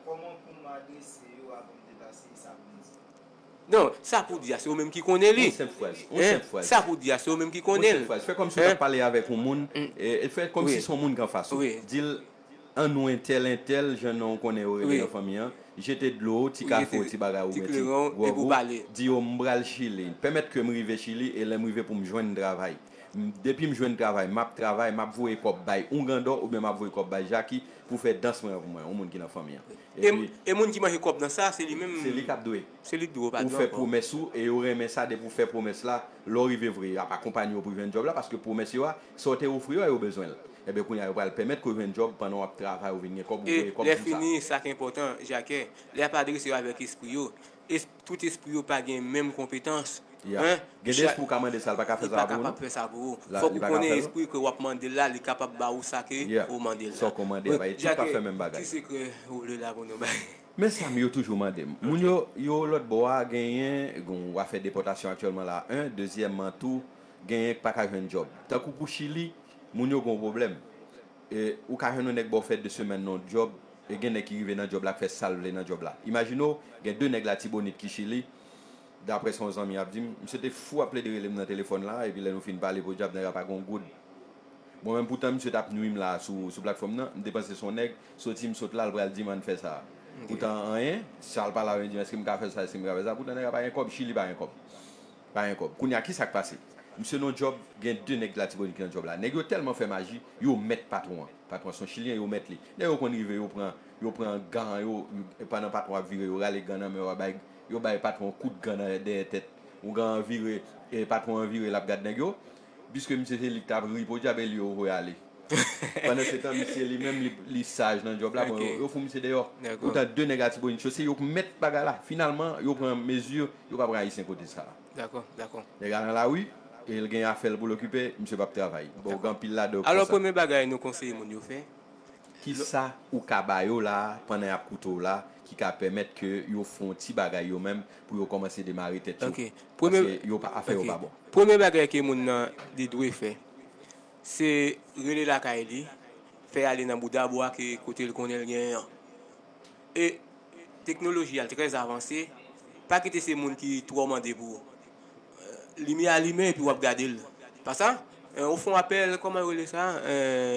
Kòman pou m adrese yo avan m deplase, e sa pou m di? Non, sa pou di a, se ou menm ki konnen li. Yon senp fraz, yon senp fraz. Sa pou di a, se ou menm ki konnen l. Yon senp fraz. Fè kòmsi w t ap pale avèk yon moun, e, e fè kòmsi se yon moun ki anfas ou. Wi. Di l, An nou entèl, entèl, jan non w konnen yo rele nan fanmi an, jete dlo w, ti kafe w, ti bagay ou, ti gròg ou, di yo m pral Chili. Pèmèt ke m rive Chili e lè m rive pou m jwenn travay. M- Depi m jwenn travay, m ap travay, m ap voye kòb bay Ougandò oubyen m ap voye kòb bay Jaki pou fè dans mwen an pou mwen, yon moun ki nan fanmi an. E, epi, e moun ki manje kòb nan sa, se li menm. Se li k ap dwe. Se li k dwe, ou pa dwe ankò. Ou fè pwomès ou e yo renmen sa depi w fè pwomès la, lè w rive vre, y ap akonpanye w pou jwenn djòb la paske pwomès yo a, sa w te ofri yo a, yo bezwen l. Ebyen, kounye a, yo pral pèmèt ke w jwenn djòb pandan w ap travay, ou vin gen kòb, ou voye kòb konsa. E lè fini, sa k enpòtan, Jacques, lè y ap adrese yo avèk espri yo, es- tout espri yo pa gen menm konpetans. Gen de espri ou ka mande sa, l pa ka fè sa pou ou, non? Li pa kapab fè sa pou ou. Fòk ou konnen espri ke w ap mande l la, li kapab ba ou sa ke ou mande l la. Sa w mande a, tout pa fè menm bagay. Jacques, ki sekrè ou vle la pou nou bay? Men sa m yo toujou mande m. Moun yo, yo lòt bò a genyen, gen w afè depòtasyon aktyèlman la, en, dezyèmman tou, genyen k pa ka jwenn djòb. Tankou pou Chili, moun yo gen yon pwoblèm. E, ou ka jwenn yon nèg ba w fè de semèn nan yon djòb, e gen nèg ki rive nan djòb la k fè sa l vle nan djòb la. Imajine w, gen de nèg Latibonit ki Chili, daprè sa yon zanmi ap di m, misye te fou ap plede rele m nan telefòn la, epi lè nou fin pale, podyab, nèg la pa gen yon goud. Mwen menm, poutan misye t ap nwi m la sou, sou platfòm nan, m te panse se yon nèg, soti m sot la, l pral di m ann fè sa. Poutan anyen, sa l pale avè m, di m, èske m ka fè sa, èske m ka fè sa, poutan nèg la pa gen kòb, Chili pa gen kòb. Pa gen kòb. Kounye a, kisa k pase? Misye nan djòb, gen de nèg Latibonit ki nan djòb la. Nèg yo tèlman fè maji, yo mèt patwon an. Patwon an se yon Chilyen, yo mèt li. Nèg yo konn rive, yo pran, yo pran gan yo, yo, pandan patwon an ap vire, yo rale gan nan men yo, bay, yo bay patwon an kout gan nan dèyè tèt. Ou gan an vire, e patwon an vire, l ap gad nèg yo. Piske misye se li ki t ap ri, podyab e li yo voye ale. Pandansetan, misye li menm, li, li saj nan djòb la, bon, yo, yo fout misye deyò. Poutan, de nèg Latibonit yo, se yo k mèt bagay la. Finalman, yo pran mezi, yo pa pran Ayisyen kote sa a. Dakò, dakò. Nèg la nan lari, e l gen afè l pou l okipe, misye p ap travay. Bon, gen anpil ladan yo k fè sa. Alò, premye bagay nou konseye moun yo fè, kisa ou ka ba yo la, pandan y ap koute w la, ki ka pèmèt ke yo fè yon ti bagay yo menm pou yo kòmanse demare tèt yo? Paske yo pa, afè yo pa bon. Premye bagay ke moun nan li dwe fè, se rele lakay li, fè ale nan bouda bwa ke kote l konnen l genyen an. E teknoloji a trè avanse, pa kite se moun ki twò mande pou ou. Limyè a limen epi w ap gade l. Pa sa? Ou fè yon apèl, kòman yo rele sa?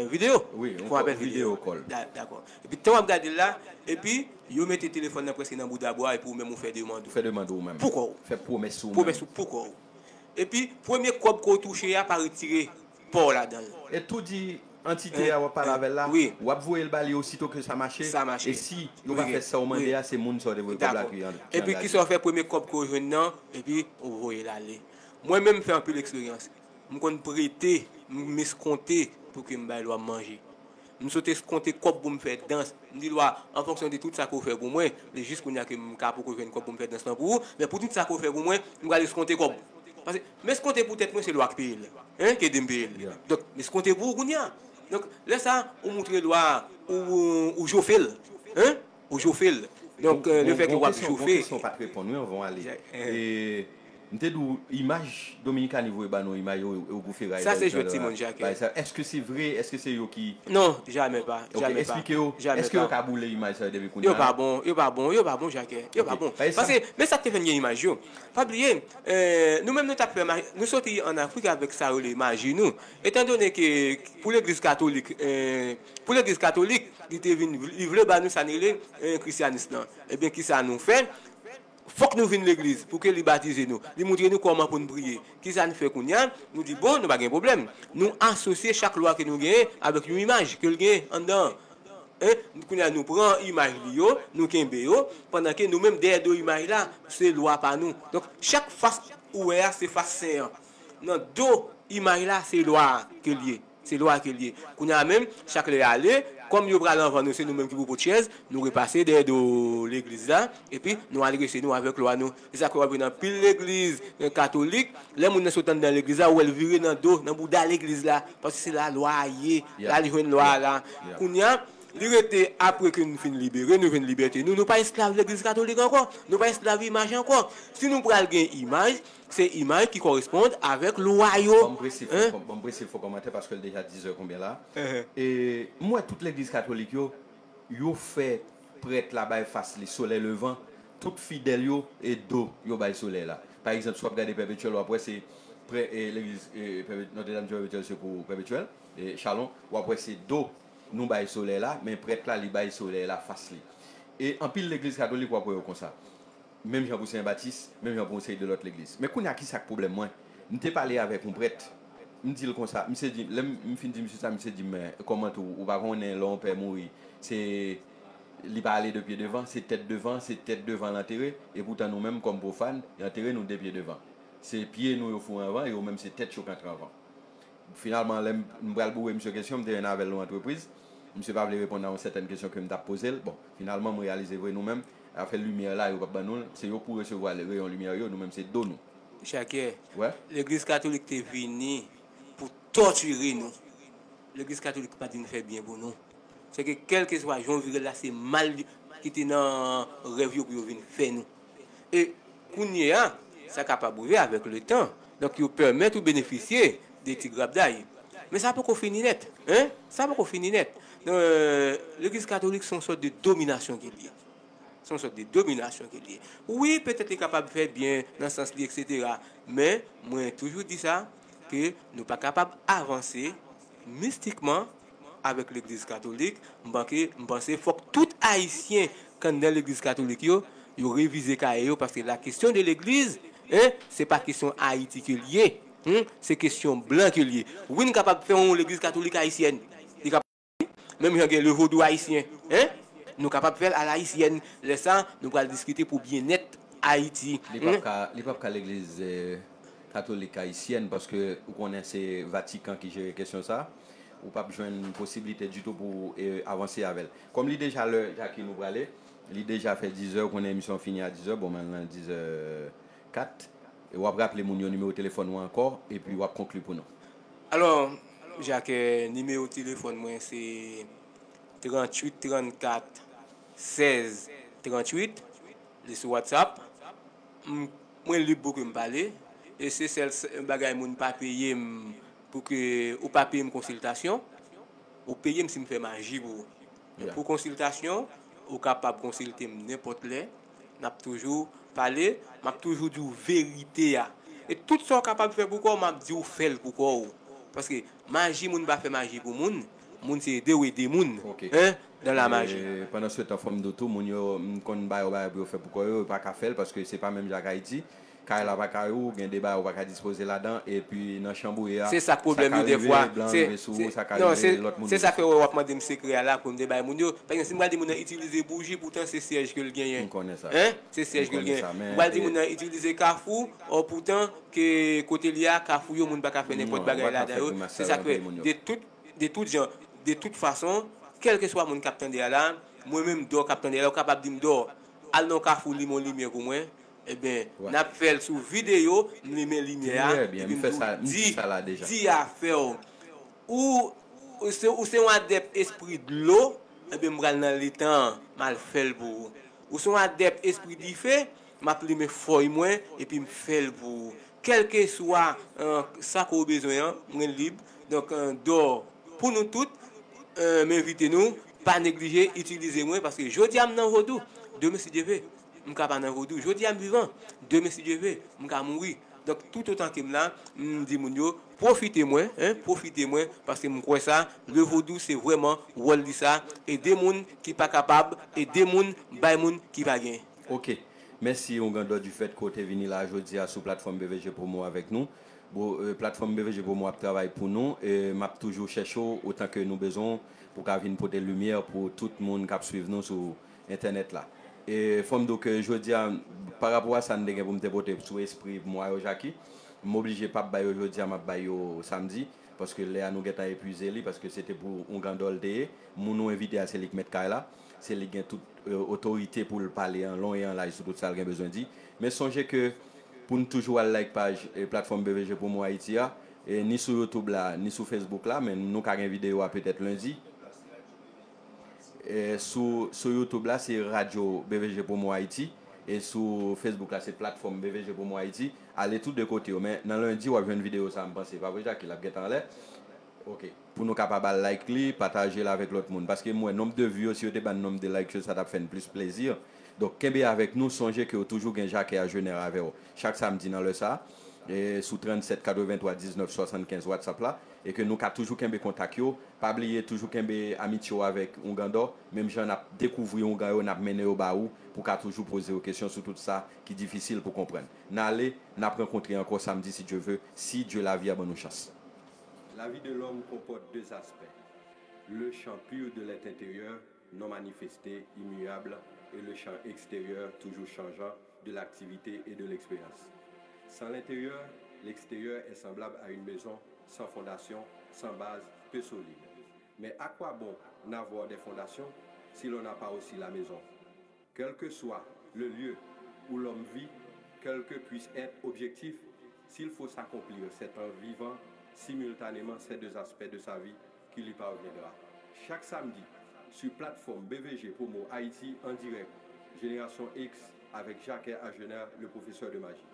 Videyo. Wi, ou fè yon apèl videyo. Dakò. Epi tan w ap gade l la, epi yo mete telefòn nan prèske nan bouda bwa epi ou menm ou fè demann ou. Fè demann ou menm. Pou kò w. Fè pwomès ou menm. Pwomès ou pou kò w. Epi premye kòb ke w touche a, pa retire pa w ladan l. E tou di antite a w ap pale avè l la, w ap voye l ba li osito ke sa mache. Sa mache. E si yo pa fè sa w mande a, se moun sa w te voye kòb la ki an, ki angaje. Epi kisa w fè, premye kòb ke w jwenn nan, epi ou voye l ale. Mwen menm, m fè anpil eksperyans. M konn prete, m eskonte pou ke m bay lwa m manje. M sot eskonte kòb pou m fè dans. M di lwa, an fonksyon de tout sa ke w fè pou mwen, li jis kounye a ke m ka poko jwenn kòb pou m fè dans lan pou ou, men pou tout sa ke w fè pou mwen, m pral eskonte kòb. Paske m eskonte pou tèt mwen, se lwa k peye l. Hein, k ede m peye l. Donk, m eskonte pou ou kounye a. Donk, lè sa, ou moutre lwa, ou, ou jofe l. Hein? Ou jofe l. Donk, lefètke w ap jofe. Gon kesyon, gon kesyon ou pa t reponn, wi, anvan w ale. E, m te di w, imaj Dominikani voye ba nou, imaj yo, yo goufe ray. Sa se jwèt timoun, Jacques. Èske se vre? Èske se yo ki... Non, jamè pa. Ok, eksplike yo. Èske yo ka boule imaj sa yo depi kounye a? Yo pa bon, yo pa bon, yo pa bon, Jacques. Yo pa bon. Paske, men sa k te fè n gen imaj yo. Pa bliye, nou menm nou t ap fè, nou soti ann Afrik avèk sa yo rele maji nou. Etandone ke pou legliz katolik, pou legliz katolik, li te vin, li vle ba nou sa n rele, eh, krisyanis lan. Ebyen, kisa nou fè? Fòk nou vin legliz pou ke li batize nou. Li moutre nou kòman pou n priye. Kisa n fè kounye a? Nou di, bon, nou pa gen pwoblèm. Nou asosye chak lwa ke nou genyen avèk yon imaj ke l genyen anndan an. Hein? Kounye a, nou pran imaj li yo, nou kenbe yo, pandan ke nou menm, dèyè do imaj la, se lwa pa nou. Donk, chak fas ou wè a, se fas sen an. Nan do imaj la, se lwa a ke l ye. Se lwa ke l ye. Kounye a menm, chak lè y ale, kòm yo pral anvan nou, se nou menm ki pou pot chèz, nou repase dèyè do legliz la, epi nou adrese nou avèk lwa nou. Se sa ke w ap jwenn anpil legliz, eh, katolik, lè moun nan sot anndan legliz la, ou wè l vire nan do, nan bouda legliz la, paske se la lwa a ye, la li jwenn lwa a la. Kounye a, li rete apre ke nou fin libere, nou jwenn libète nou, nou pa esklav legliz katolik ankò, nou pa esklav imaj ankò. Si nou pral gen imaj, se imaj ki koresponn avèk lwa yo. Ban m prese fè, ban m prese fè kòmantè paske l deja diz è konbyen la. E m wè tout legliz katolik yo, yo fè prèt la bay fas li solèy levan, tout fidèl yo e do yo bay solèy la. Pa egzanp, si w ap gade Pèpetyèl, w ap wè se prè, e, legliz, e, Pèpe-, Notre Dame du Perpétuel Secours Pèpetyèl, e, Chalon, w ap wè se do nou bay solèy la, men prèt la, li bay solèy la fas li. E anpil legliz katolik, w ap wè yo konsa. Menm jan pou Sen Batis, menm jan pou yon seri de lòt legliz. Men kounye a, ki sa k pwoblèm mwen? M te pale avèk yon prèt, m di l konsa, misye di, lè m m fin di misye sa, misye di m, men kòman tou, ou pa konnen lè yon pè mouri, se, li pa ale de pye devan, se tèt devan, se tèt devan l antere, e poutan nou menm, kòm pwofàn, yo antere nou de pye devan. Se pye nou yo foure anvan, e yo menm se tèt yo k antre anvan. Finalman, lè m m pral boure misye kesyon, m te jwenn avè l nan antrepriz. Misye pa vle reponn a yon sètèn kesyon ke m t ap poze l. Bon, finalman, m reyalize vre nou menm, afè limyè la, yo p ap ban nou l. Se yo k pou resevwa reyon limyè yo, nou menm se do nou. Chakè, Wè? Legliz Katolik te vini pou tòtire nou. Legliz Katolik pa t vin fè byen pou nou. Se ke kèlkeswa jan w vire l la, se mal ki te nan rèv yo pou yo vin fè nou. E kounye a, sa kapab rive avèk letan. Donk, yo pèmèt ou benefisye de ti grabday. Men sa poko fini nèt. Hein? Sa poko fini nèt. Donk, euh, Legliz Katolik se yon sòt de dominasyon ke l ye. Se yon sòt de dominasyon ke l ye. Wi, petèt li kapab fè byen nan sans li, etsetera. Men, mwen toujou di sa, ke nou pa kapab avanse mistikman avèk Legliz Katolik. M panke, m panse fòk tout Ayisyen k anndan Legliz Katolik yo, yo revize kaye yo, paske la kesyon de legliz, hein, se pa kesyon Ayiti ke l ye. Hmm, se kesyon blan ke l ye. Wi, n kapab fè yon legliz katolik ayisyèn. Li kapab, menm jan gen le vodou ayisyen. Hein? Nou kapab fè l a la ayisyèn. Lè sa, nou pral diskite pou byennèt Ayiti. Li p ap ka, li p ap ka legliz eh, katolik ayisyèn, paske ou konnen se Vatikan ki jere kesyon sa. Ou p ap jwenn posiblite ditou pou eh, avanse avè l. Kòm li deja lè Jackie nou prale, li deja fè diz è, ou konnen emisyon fini a diz è, bon, men nan diz è kat. E w ap raple moun yo nimewo telefòn ou ankò, epi w ap konkli pou nou. Alò, Jacques, nimewo telefòn mwen se tranntuit trannkat sèz tranntuit. Li sou WhatsApp. M, mwen lib pou ke m pale. E se sèl s- bagay moun pa peye m pou ke ou pa peye m konsiltasyon. Ou peye m si m fè maji pou ou. Men pou konsiltasyon, ou kapab konsilte m nenpòt lè. N ap toujou pale, m ap toujou di w verite a. E tout sa w kapab fè pou kò w, m ap di w fè l pou kò w. Paske maji, moun pa fè maji pou moun. Moun se ede w ede moun. Hein? Dans la magie. Pandan se tan, fò m di w tou, moun yo, m konn ba yo bagay pou yo fè pou kò yo, yo pa ka fè l paske se pa menm jan ak Ayiti. Kay la pa kay ou, gen de bagay ou pa ka dispoze ladan, epi nan chanm ou ye a, Se sa k pwoblèm yo dèfwa. Blan rive sou ou, sa ka rive lòt moun. Se sa k fè w ap mande m sekrè a la pou m te bay moun yo. Pa egzanp, si m pral di moun nan itilize bouji, poutan se syèj ke l genyen. M konnen sa. Hein? Se syèj ke l genyen. M pral di moun nan itilize kafou, ò poutan ke kote li a, kafou yo, moun pa ka fè nenpòt bagay ladan yo. Se sa k fè, de tout, de tout jan, de tout fason, kèlkeswa moun k ap tande a la, mwen menm Dò k ap tande a la, ou kapab di m Dò, al nan kafou limen yon limyè pou mwen. Ebyen, n ap fè l sou videyo, m limen limyè a, epi m di w, di, di afè w. Ou, ou se, ou se yon adèp espri dlo, ebyen m pral nan letan an, m al fè l pou ou. Ou se yon adèp espri dife, m ap limen fòy mwen, epi m fè l pou ou. Kèlkeswa eh, sa ke w bezwen an, mwen lib. Donk, eh, Dò, pou nou tout, eh, m envite nou, pa neglije itilize mwen, paske jodi a m nan vodou, demen si Dye ve, m ka pa nan vodou. Jodi a m vivan, demen si Dye ve, m ka mouri. Donk, toutotan ke m la, m di moun yo, pwofite mwen, hein, pwofite mwen, paske m kwè sa, le vodou se vrèman wòl li sa, ede moun ki pa kapab, ede moun, bay moun ki pa gen. Ok. Mèsi Oungando du fait ke w te vini la jodi a sou platfòm B V G Promo avèk nou. Bon, eh, platfòm B V G Promo ap travay pou nou, e m ap toujou chèche w otan ke nou bezwen w pou ka vin pote limyè pou tout moun k ap swiv nou sou entènèt la. E fò m di w ke jodi a, pa rapò a sa n te gen pou m te pote sou espri mwa yo Jackie, m oblije p ap bay yo jodi a, m ap bay yo samdi, paske lè a nou gentan epuize li, paske se te pou Oungando l te ye, moun ou envite a se li k mèt kay la, se li k gen tout eh, otorite pou l pale an lon e an laj sou tout sa l gen bezwen di. Men sonje ke pou n toujou al like paj eh, platfòm B V G Promo Haiti a, eh, ni sou YouTube la, ni sou Facebook la, men nou ka gen videyo a petèt lendi. Eh, sou, sou YouTube la, se radyo B V G Promo Haiti, e sou Facebook la, se platfòm B V G Promo Haiti. Ale tou de kote yo, men nan lendi, w ap jwenn videyo sa a, m panse. Pa vre, Jackie? L ap gentan anlè. Ok. Pou nou kapab al like li, pataje l avèk lòt moun. Paske m wè nonb de view yo, si yo te ban n nonb de like yo, sa t ap fè n plis plezi. Donk, kenbe avèk nou, sonje ke w toujou gen Jacques Agener avè w chak samdi nan lè sa a. e, sou trannset katrevenntwa diznef swasannkenz WhatsApp la, e ke nou ka toujou kenbe kontak yo. Pa bliye toujou kenbe amitye w avèk oungan dò, menm jan n ap dekouvri oungan yo, n ap mennen yo ba ou, pou w ka toujou poze yo kesyon sou tout sa ki difisil pou konprann. N ale, n ap rankontre ankò samdi si Dye ve, si Dye lavi a ban nou chans. La vie de l'homme comporte deux aspects. Le champ pur de l'être intérieur, non manifesté, immuable, et le champ extérieur, toujours changeant, de l'activité et de l'expérience. Sans l'intérieur, l'extérieur est semblable à une maison sans fondation, sans base, peu solide. Mais à quoi bon n'avoir des fondations si l'on n'a pas aussi la maison ? Quel que soit le lieu où l'homme vit, quel que puisse être objectif, s'il faut s'accomplir, c'est en vivant simultanément ces deux aspects de sa vie qui lui parviendra. Chaque samedi, sur plateforme B V G Promo Haïti en direct, Génération X avec Jacques Agener, le professeur de magie.